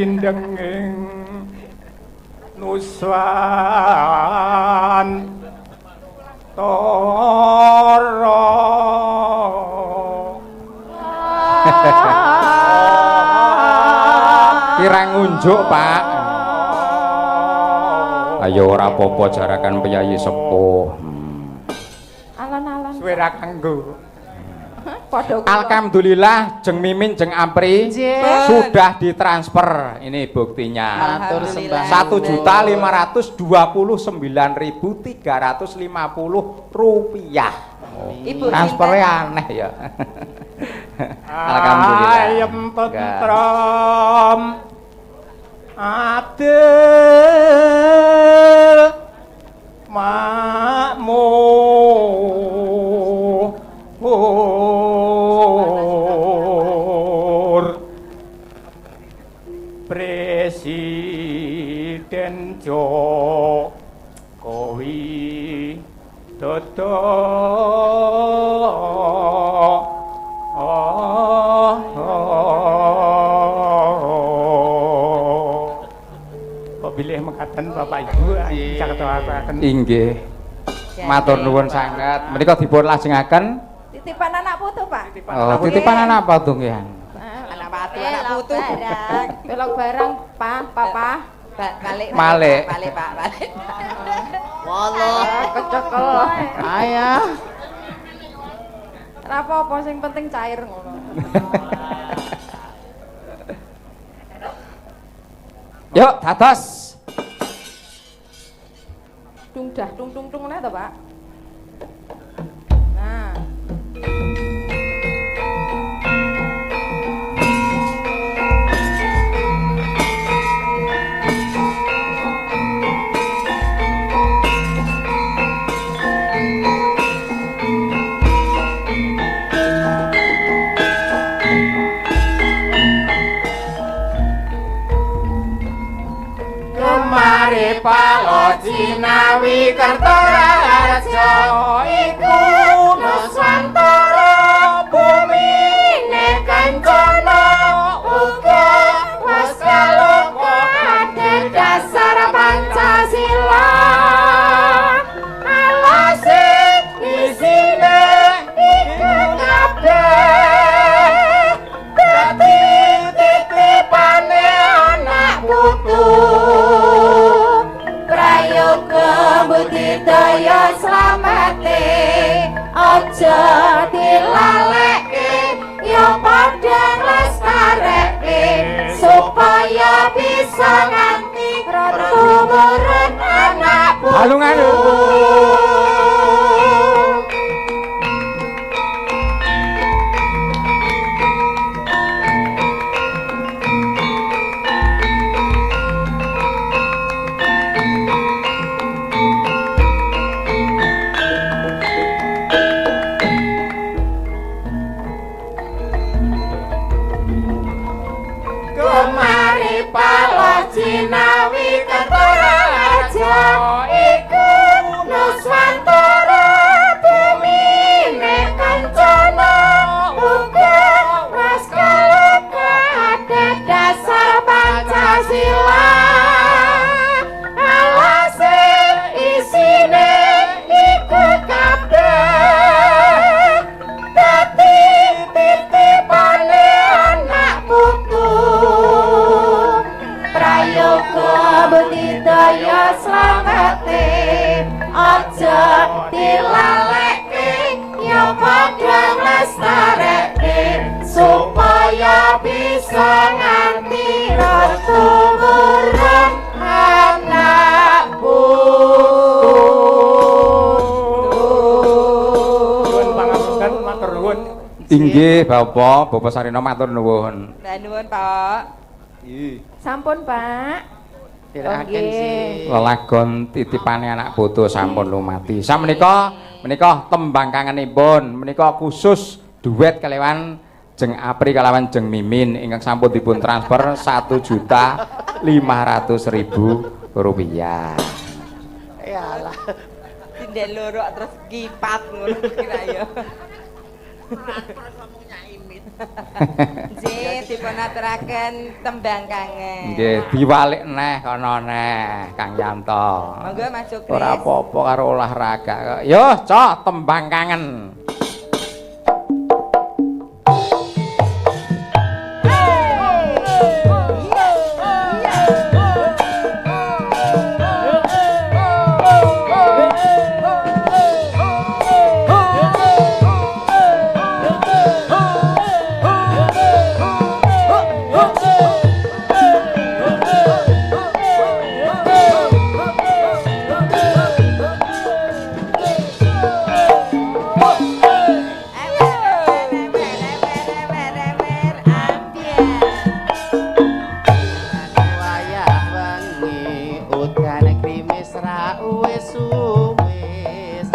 saindenging nuswantara. Kirang ngunjuk, Pak. Ayo ora apa-apa jarakan piyayi sepuh. Alon-alon. Suwe ra kanggo. Alhamdulillah Jeng Mimin Jeng Ampri sudah ditransfer. Ini buktinya. 1.529.350 rupiah. Ibu transfernya aneh ya. Alhamdulillah. Ayem tentrem adil makmur Presiden Jokowi Dodo. Bilih mekaten Bapak Ibu caketaken. Inggih. Matur nuwun sanget. Menika dipun lajengaken titipan anak putu, Pak. Oh, titipan anak putu nggih. Anak putu, anak putu. Belok barang, Pak, Papa. Balik. Malik. Balik, Pak, balik. Walah, kecekel. Ayah. Ora apa-apa sing penting cair ngono. Yuk, dados. Dung dah, dung dung dung ngene to, Pak. Nah. Mari palo jinawi kertoraharjo iku nuswantara bumine kancana uga waskaloka adhedhasar Pancasila alase isine iku kabeh dadi titipane anak putu prayoga budidaya slamete aja dilaleke ya padha nglestareke supaya bisa nganti tumurun anak putu. Alung-alung. Dilaleke ya padha nglestareke supaya bisa nganti restu murung anak putu. Nuwun pangapunten, matur nuwun. Inggih, Bapak, Bapak Sarino matur nuwun. Mbak nuwun, Pak. Sampun, Pak. Nderekaken sih. Lelagon titipane anak putu sampun lumati. Samenika menika tembang kangenipun menika khusus duet kalawan Jeng Apri kalawan Jeng Mimin ingkang sampun dipun transfer 1.500.000 rupiah. Yalah. Sinden loro terus kipat ngono kira ya. Nggih, dipun aturaken tembang kangen. Nggih, diwalik neh kono neh Kang Yanto. Monggo Mas Jokris. Ora apa-apa karo olahraga kok. Yo, cok tembang kangen. Wayah wengi udan grimis ra wis suwis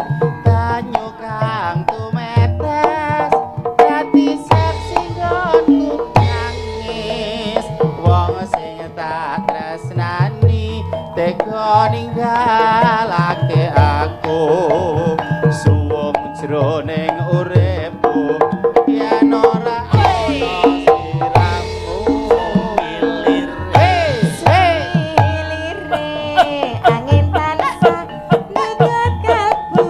banyu kang tumetes dadi seksi nggonku nangis wong sing tak tresnani tega ninggalake aku suwung jroning uripku yen ora ana sliramu. Hey, hey. Lire angin tansah nutut kalbu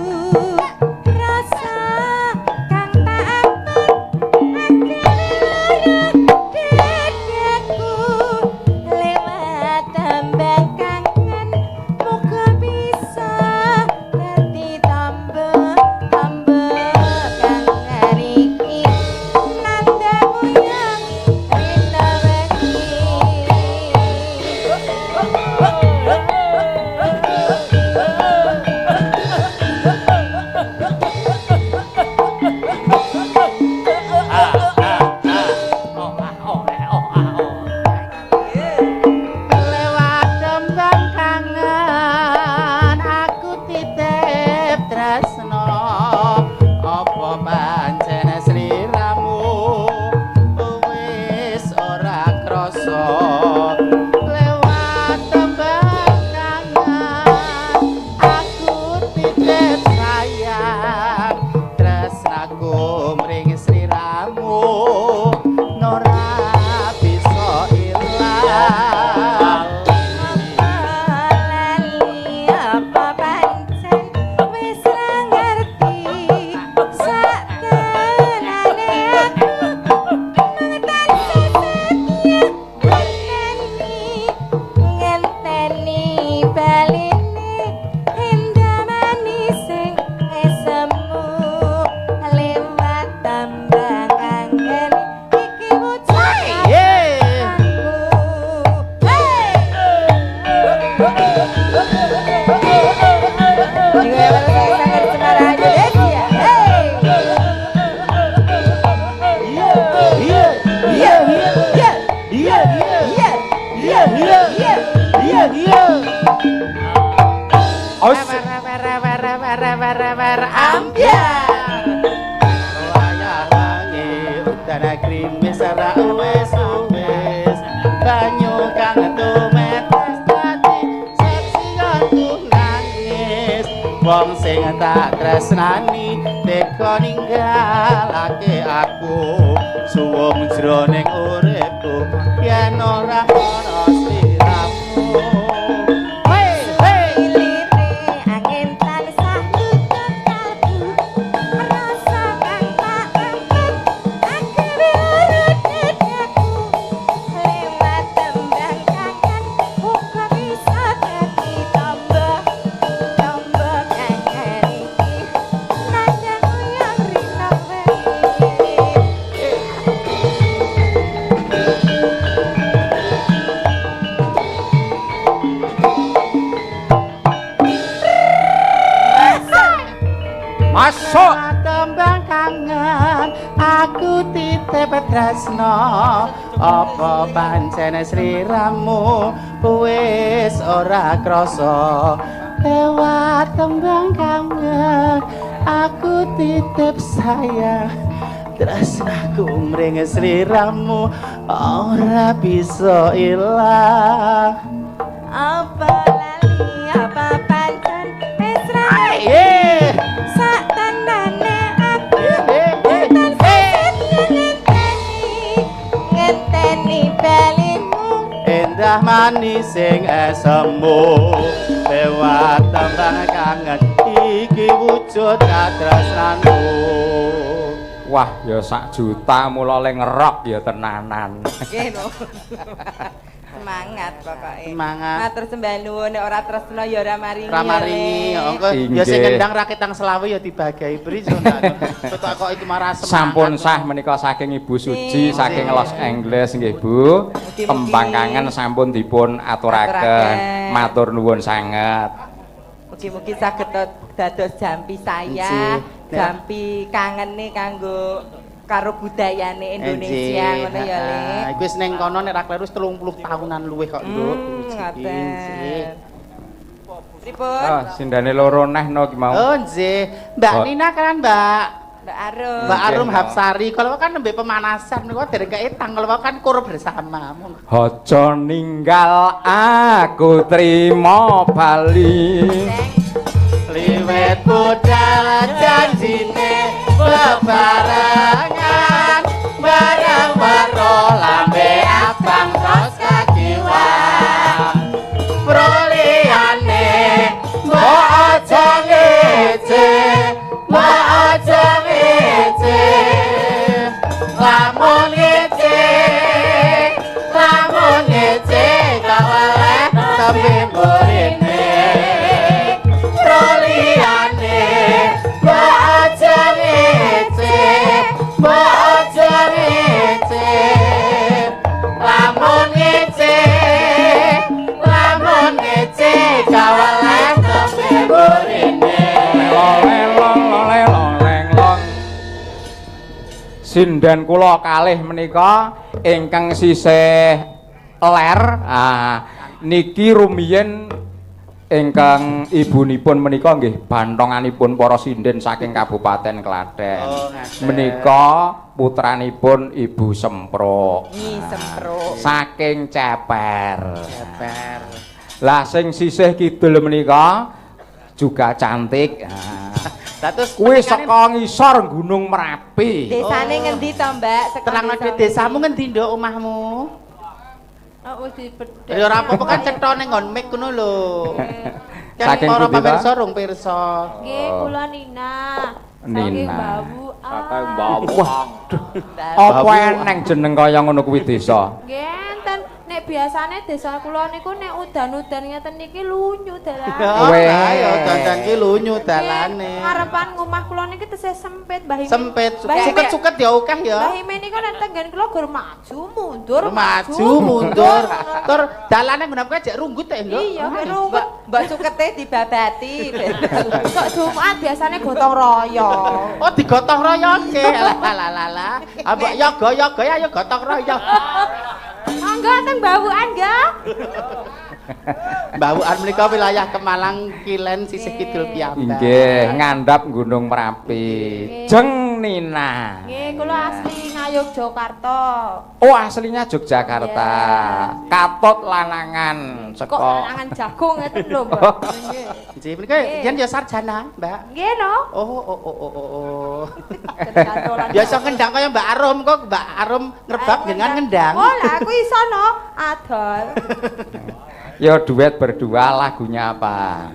rasa kang tak apet dadaku lewat tembang kangen muga bisa dadi tambah tambah kangen iki nanda muyang rina wengi. Lewat tembang kangen aku titip tresno apa pancen sliramu wis ora krasa lewat tembang kangen aku titip sayang tresnaku mring sliramu ora bisa ilang. Lali apa pancen wis ra ngerti sak tenane aku mung tansah setia ngenteni baline indah manis sing esemu lewat tembang kangen iki wujud aku. Hey! Iya iya iya iya iya iya iya iya iya. Os. Ambyar. Wayah wangi udan grimis ora wis wis banyu kang tumetes dadi seksi nggonku nangis wong sing tak tresnani tega ninggalake aku suwung jroning uripku yen ora ana sliramu. Hey hey. Lire angin tansah nutut kalbu rasa kang tak angkat akhire ora dadaku lewat tembang kangen muga bisa dadi tambah tambah kangen iki. Masuk. Tembang kangen aku titip tresno apa pancen sliramu wis ora krasa lewat tembang kangen aku titip sayang tresnaku mring sliramu ora bisa ilang apa lali apa pancen wis ra sak tenane aku ngenteni balimu endah manis sing esemu lewat tembang kangen iki wujud katresnanmu. Wah, ya sak juta mula le ngerok ya tenanan. Nggih lho. Semangat pokoke. Semangat. Matur sembah nuwun nek ora tresno ya ora maringi. Ora maringi, ya engko ya sing ngendang raketang selawe ya dibagai bri kok kok iki marah semangat. Sampun sah menika saking Ibu Suji saking Los Angeles nggih Bu. Tembang kangen sampun dipun aturaken. Matur nuwun sanget. Mugi-mugi saged dados jampi saya, jampi kangene kanggo karo budayane Indonesia ngono ya, Le. Iku wis ning kono nek ra kleru wis 30 tahunan luwih kok, Nduk. Ngaten. Pripun? Ah, sindane loro neh no ki mau. Oh, nggih. Mbak Nina kan, Mbak. Mbak Arum. Mbak Arum Hapsari. Kalau kan nembe pemanasan niku dereng keetang, kalau kan kur bersama. Aja ninggal aku trimo bali. Liwet budal janjine bebarengan bareng waro lambe abang tos kakiwan proliyane mbok aja ngece mbok aja ngece lamun ngece kawaleh tembe mburine proliyane mbok aja ngece mbok aja ngece lamun ngece kawaleh tembe mburine. Sinden kula kalih menika ingkang sisih ler niki rumiyin ingkang ibunipun menika nggih bantonganipun para sinden saking Kabupaten Klaten. Oh, menika putranipun Ibu Sempruk. Nyi Sempruk. Saking Ceper. Ceper. Lah sing sisih kidul menika juga cantik. Lah terus kuwi saka ngisor Gunung Merapi. Desane ngendi to, Mbak? Terangno desamu ngendi, Nduk, omahmu? Oh, wis dipedhek. Ya ora apa-apa kan cetha ning nggon mic ngono lho. Kan para pamirsa rung pirsa. Nggih, kula Nina. Saking Bawu. Waduh. Apa eneng jeneng kaya ngono kuwi desa? Nggih, enten. Nek biasane desa kula niku nek udan-udan ngeten niki lunyu dalane. Weh, ya udan-udan ki lunyu dalane. Ngarepan ngomah kula niki tesih sempit, Mbah Ime. Sempit, suket-suket ya akeh ya. Mbah Ime niku nek tenggen kula gur maju mundur, maju mundur. Tur dalane nggon aku jek runggut e, Nduk. Iya, runggut. Mbak sukete dibabati. Kok Jumat biasane gotong royong. Oh, digotong royongke. Lah lah lah. Mbok yoga-yoga ayo gotong royong. Monggo teng Bawukan nggih. Bawukan menika wilayah Kemalang Kilen sisih kidul piyambak. Nggih, ngandhap Gunung Merapi. Jeng Nina. Nggih, kula asli Ngayogyakarta. Oh, aslinya Yogyakarta. Katut lanangan saka kok lanangan jagung ngeten lho, Mbak. Nggih. Nggih, menika yen ya sarjana, Mbak. Nggih no. Oh. Ya iso ngendang kaya Mbak Arum kok, Mbak Arum ngrebab jenengan ngendang. Oh, lah aku iso no, adol. Ya duet berdua lagunya apa?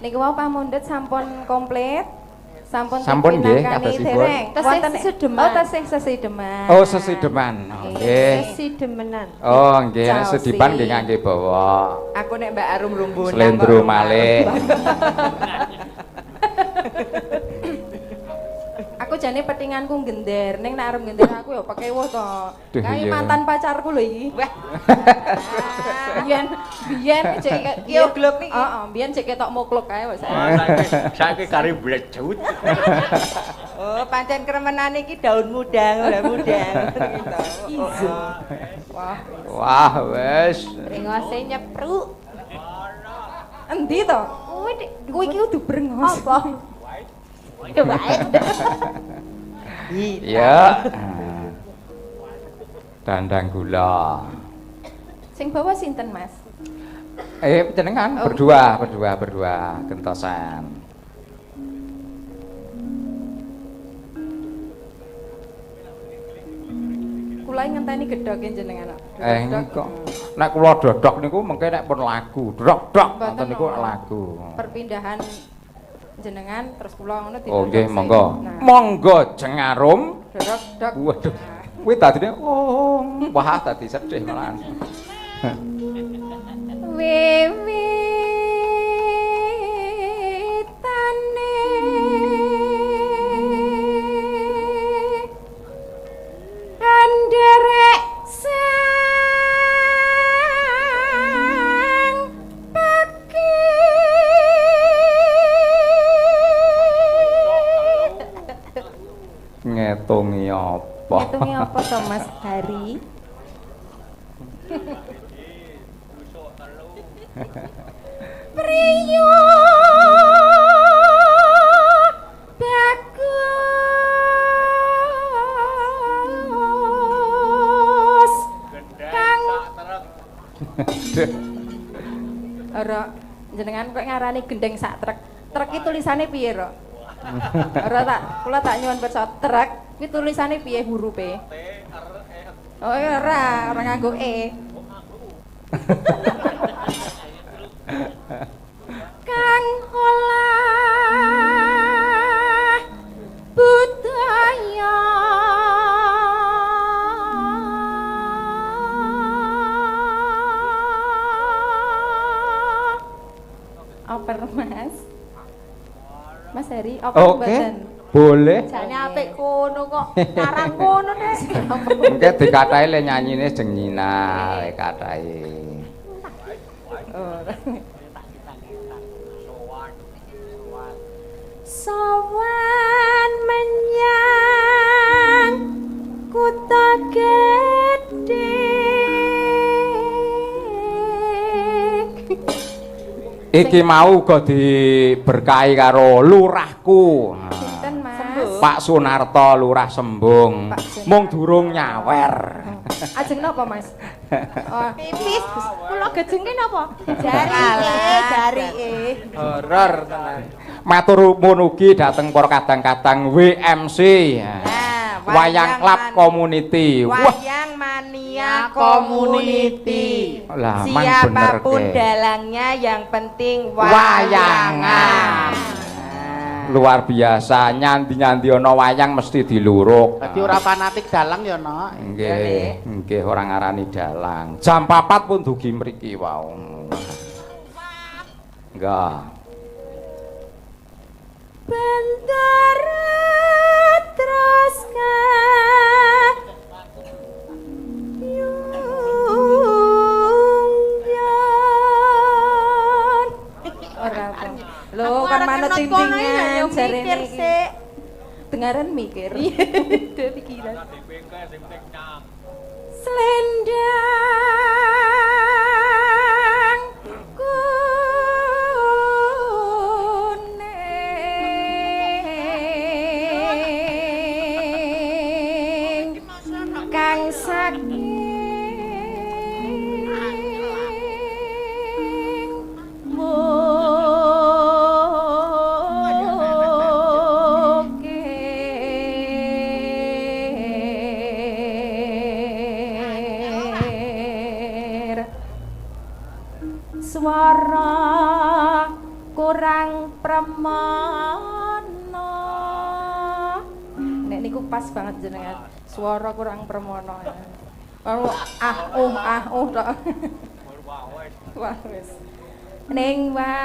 Niku wau pamundhut sampun komplit. Sampun nggih kadosipun. Tesih sesideman. Oh, tesih sesideman. Oh, sesideman. Nggih. Sesidemenan. Oh, nggih, nek sedipan nggih ngangge bawa. Aku nek Mbak Arum rumbunan. Slendro malih. Aku jane petinganku gender, ning nek arep gender aku ya pekewuh to. Duh, Kae iya. mantan pacarku lho iki. Wah. Biyen biyen cek Ki oglok niki. Heeh, biyen cek ketok moklok kae wis. Saiki kari blecut. Oh, pancen kremenane iki daun muda, ora muda. Gitu. Ijo. Wah, Wah, wis. brengose nyepruk. Endi to? Kuwi Dik. Kuwi iki kudu brengos. Apa? Ya wae. Ya. Dandang gula. Sing bawa sinten, Mas? Eh, jenengan Oh. berdua, berdua, berdua gentosan. Kula ngenteni gedhoke jenengan. kok. Eh, Dodok. kok nek kula dodok niku mengke nek pun lagu, dodok Mboten ngoten niku nopo. lagu. Perpindahan jenengan terus kula ngono Oh nggih, didodok sik. monggo. Nah, Monggo Jengarum. dodok dok. Waduh. Kuwi tadine oh, wah tadi sedih malahan. Wiwitane anderek sang peki. Ngetungi apa? Ngitungi apa to Mas Hari? Priyo bagus kang ora jenengan kok ngarani gendeng sak trek. Trek iki tulisane piye, Rok? Ora tak kula tak nyuwun pirsa trek kuwi tulisane piye hurufe? Oh iya, ora, ora nganggo e. Kang olah budaya oper Mas. Mas Heri, oper Oke. mboten? Boleh. Jane apik kono kok. Ngarang kono, Dek. Mengke dikatahi le nyanyine jeng Nina, le katahi. Oh. Sowan menyang kutha gedhe. Iki mau uga diberkahi karo lurahku. Sinten, Mas? Pak Sunarto Lurah Sembung. Pak Sunarto. Mung durung nyawer. Ajeng napa, Mas? Oh, Pipis. Kula gejengke napa? Alah, Jarike, jarike. Horor tenan. Matur nuwun ugi dhateng para kadang-kadang WMC. Nah, Wayang Club Community. Wah, Wayang Mania Community. Lah, mang bener Siapapun ke. dalangnya yang penting Wayangan. Luar biasa, nyandi-nyandi ana wayang mesti diluruk. Dadi ora fanatik dalang ya, Nok. Nggih, nggih ora ngarani dalang. Jam 4 pun dugi mriki wau. Enggak. Bendara terus kayungyan. Ora apa. Lho Aku kan arep manut ngenot kono ya, tintingan yo jarene mikir iki. sik. Dengaran mikir. Iya, pikiran. Selendang kuning kang saking mukir swara kurang premana. Nek niku pas banget jenengan swara kurang permono. Kalau ah oh tok. Wah wis. Ning wasis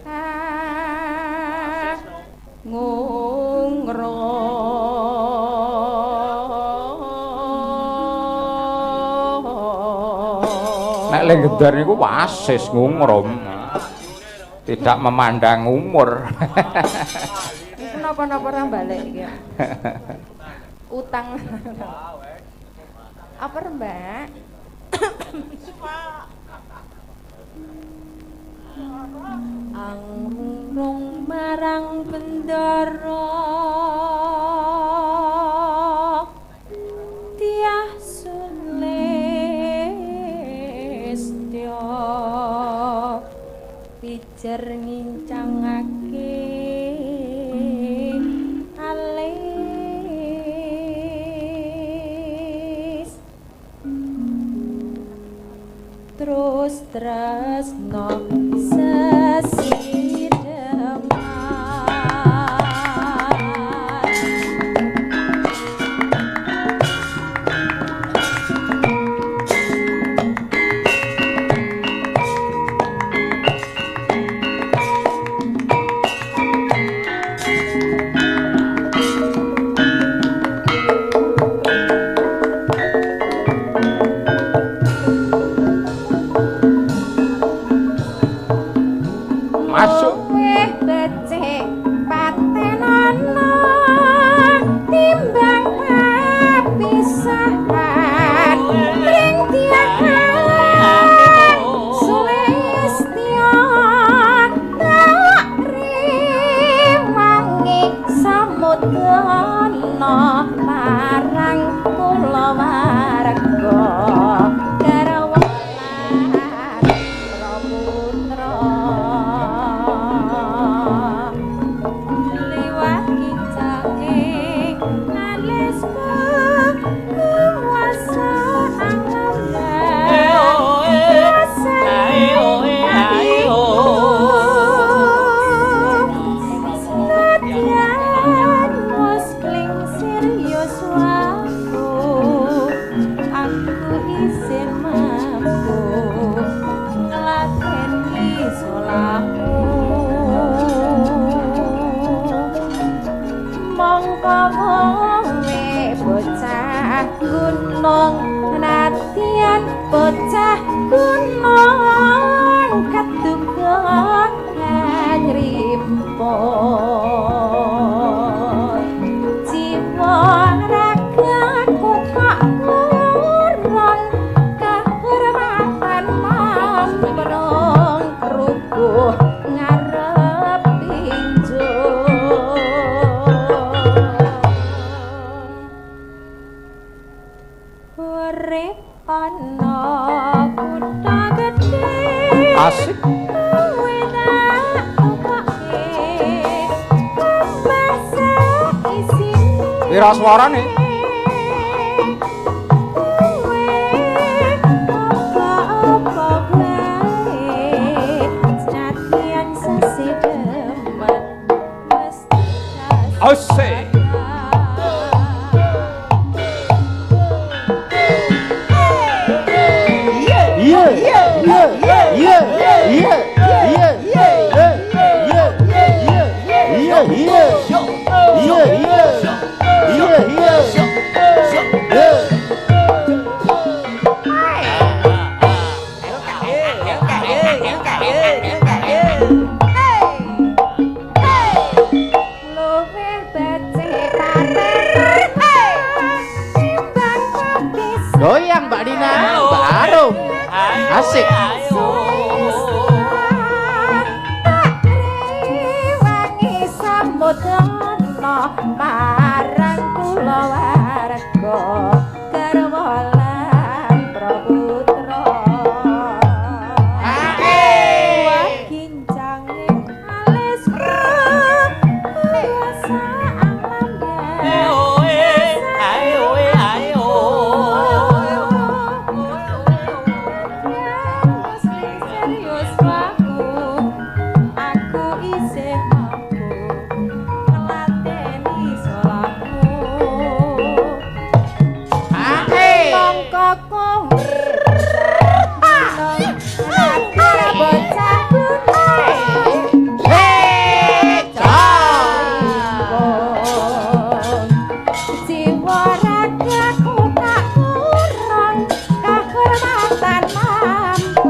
ah, ngu Nek le gendar niku wasis ngungrum. Tidak memandang umur. Iku napa-napa ora balik iki. Utang. Apa Mbak? Angrung marang bendara tiah sulistya pijer ngincangake alis terus tresno sesideman. Masuk. Luwih becik patenana timbang papisahan ring tiang sulistya tak rewangi samudana marang kulawarga garwa lan putra liwat kincake alisku kuwasa Senadyan muskling serius waku aku isih mampu nglakoni salahku mongko kowe bocah gunung nadyan bocah gunung keduga nyrimpun jiwa ragaku kok kurang kahormatan mamprung krubuh ngarep pinjung urip ana kutha gedhe Asik. kowe tak tukoke tambah saisine Pira swarane? kowe apa-apa wae senadyan sesideman mesti Asik. Iya, iya, iya, iya, iya, iya, iya, iya, iya, iya, iya, iya, iya, iya, iya. Luwih becik paten timbang papisahan. Goyang Mbak Nina, Mbak Arum. Asik. Tak rewangi samudana marang kulawarga garwa lan praputra. Wah kincange alisku kuwasa serius waku aku isih mampu nglateni salahku mongko kowe bocah gunung jiwa ragaku tak kurang kahormatan mampu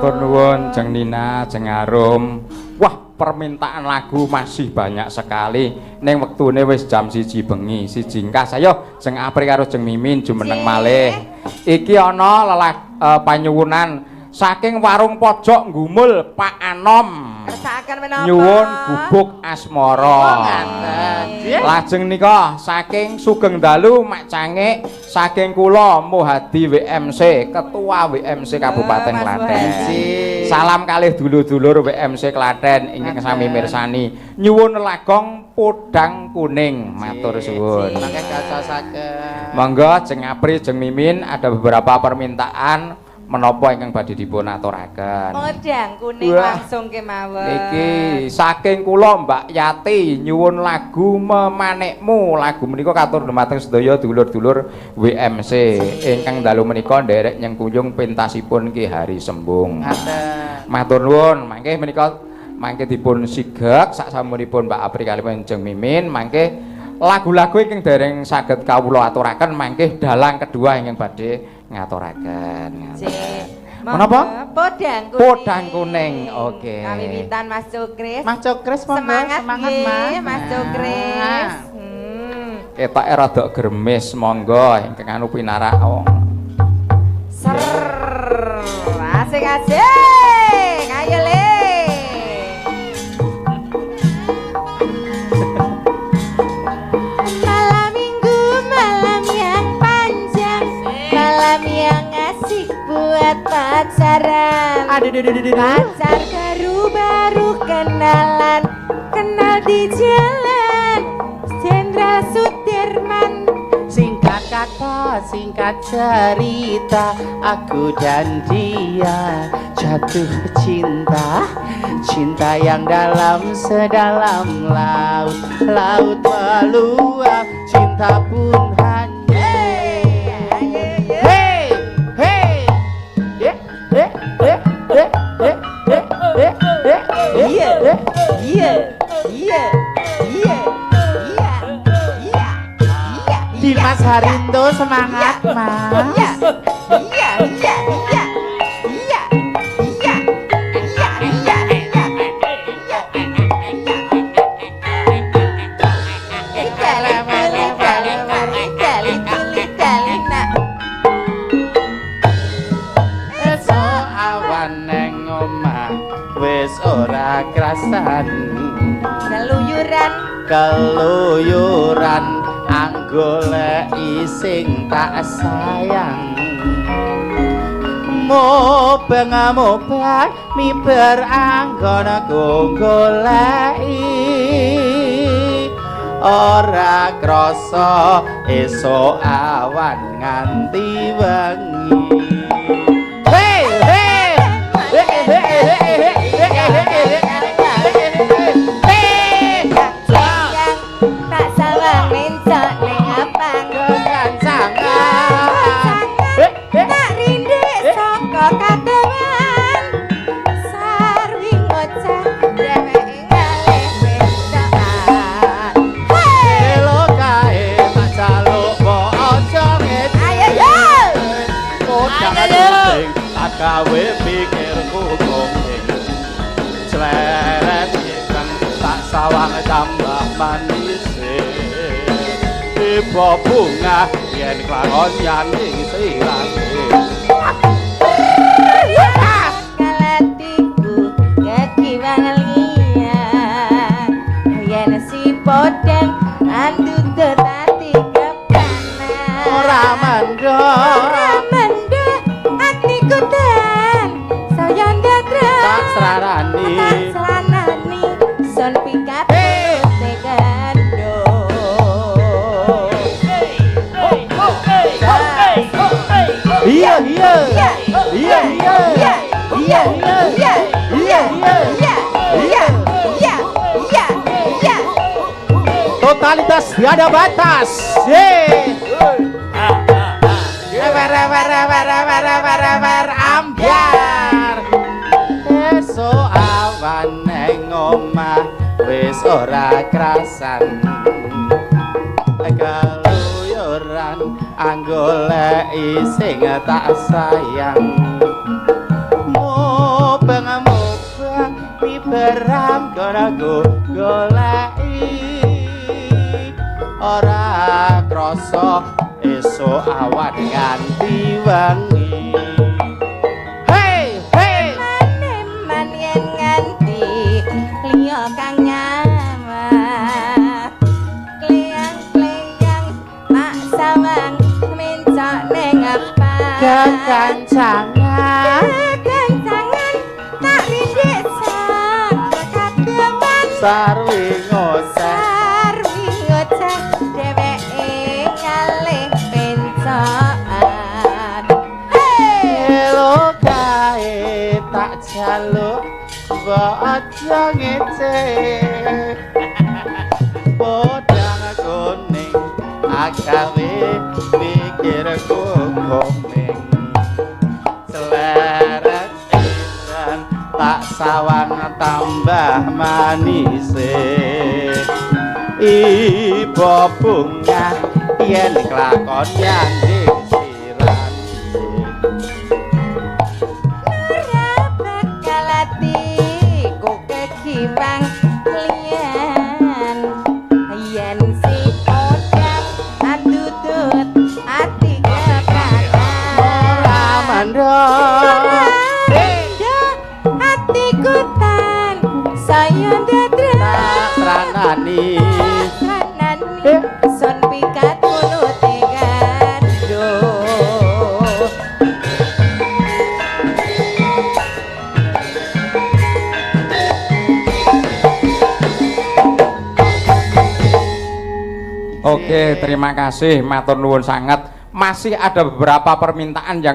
Matur nuwun Jeng Nina, Jeng Arum. Wah, permintaan lagu masih banyak sekali. Ning wektune wis jam 1 bengi, 1 engkas. Ayo Jeng Apri karo Jeng Mimin jumeneng malih. Iki ana panyuwunan saking warung pojok Gumul Pak Anom. Kersakaken menapa? Nyuwun gubuk asmara. Lajeng nika saking Sugeng Dalu Mak Cangik saking kula Muhadi WMC, Ketua WMC Kabupaten Klaten. Salam kalih dulur-dulur WMC Klaten ingkang sami mirsani. Nyuwun lagong Podang Kuning. Matur suwun. Monggo Jeng Apri, Jeng Mimin, ada beberapa permintaan menapa ingkang badhe dipun aturaken. Podang Kuning langsung kemawon. Niki saking kula Mbak Yati nyuwun lagu Memanikmu. Lagu menika katur dumateng sedaya dulur-dulur WMC ingkang dalu menika nderek nyengkuyung pentasipun Ki Hari Sembung. Matur nuwun. Mangke menika mangke dipun sigek sak samunipun Mbak Apri kaliyan Jeng Mimin mangke lagu-lagu ingkang dereng saged kawula aturaken mangke dalang kedua ingkang badhe ngaturaken. Menapa? Podang Kuning. Podang Kuning. Oke. Kawiwitan Mas Cukris. Mas Cukris monggo semangat, semangat Mas. Mas Cukris. Ketoke rada gremis monggo ingkang anu pinarak wong. Ser. Asik-asik. Ayo le. Malam minggu malam yang panjang, malam yang asik buat pacaran. Pacar baru kenalan, kenal di jalan Jenderal Sudirman. Singkat kata, singkat cerita, aku dan dia jatuh cinta. Cinta yang dalam sedalam laut, laut meluap, cinta pun hanya. Hey, hey, eh, eh, eh, eh, eh, eh, eh, eh, iya, iya, iya, iya, iya, iya. Dimas Harinto semangat Mas. Iya, iya, iya, iya, iya, iya, iya, iya, iya. Esuk awan neng omah wis ora krasan. Keluyuran, keluyuran anggoleki sing tak sayang. Mubeng mubeng miber anggonku goleki, ora krasa esuk awan nganti wengi. Hey hey hey hey hey hey hey hey. Tak sawang mencok ning apang kekancangan, tak rindik saka kadewan sarwi ngoceh dheweke ngalih wedokan. Elo kae tak jaluk mbok aja ngece. Ayo yo. Ayo tak gawe pikirku kuning. Cleret ireng tak sawang tambah manis. Tiba bunga yen klangon yaning sirane. Kalatiku kekiwangan liya yen si podang andutut ati kepanan. Ora mendho, ora mendho atiku tan saya ndadra tak srarani, tak sranani son pikate tekando. Iya iya iya iya iya iya iya iya iya iya iya iya. Totalitas tiada batas. Ye. Ewer ewer ewer ewer ewer ewer ambyar. Esuk awan neng omah wis ora krasan. Keluyuran anggoleki sing tak sayang. Beranggon goleki ora krasa esuk awan nganti wengi. Hey hey, Maneman yen nganti liya kang nyawang. Kleyang-kleyang tak sawang mencok ning apa. Kekancangan kekancangan tak rindik sak kademan. Sarwi ngoceh, sarwi ngoceh dheweke ngalih pencokan. Elo kae tak jaluk mbok aja ngece. Podang kuning agawe pikirku komeng. Seleret ireng tak sawang tambah manise. Iba bunga yen kelakon nyanding sirane. Ora bakal atiku kegiwang liyan yen si podang atutut ati keprakan. Ora mandor atiku tan saya ndadra tak tranani. Tranani son pikat mulute kandho. Oke, terima kasih, matur nuwun sangat. Masih ada beberapa permintaan yang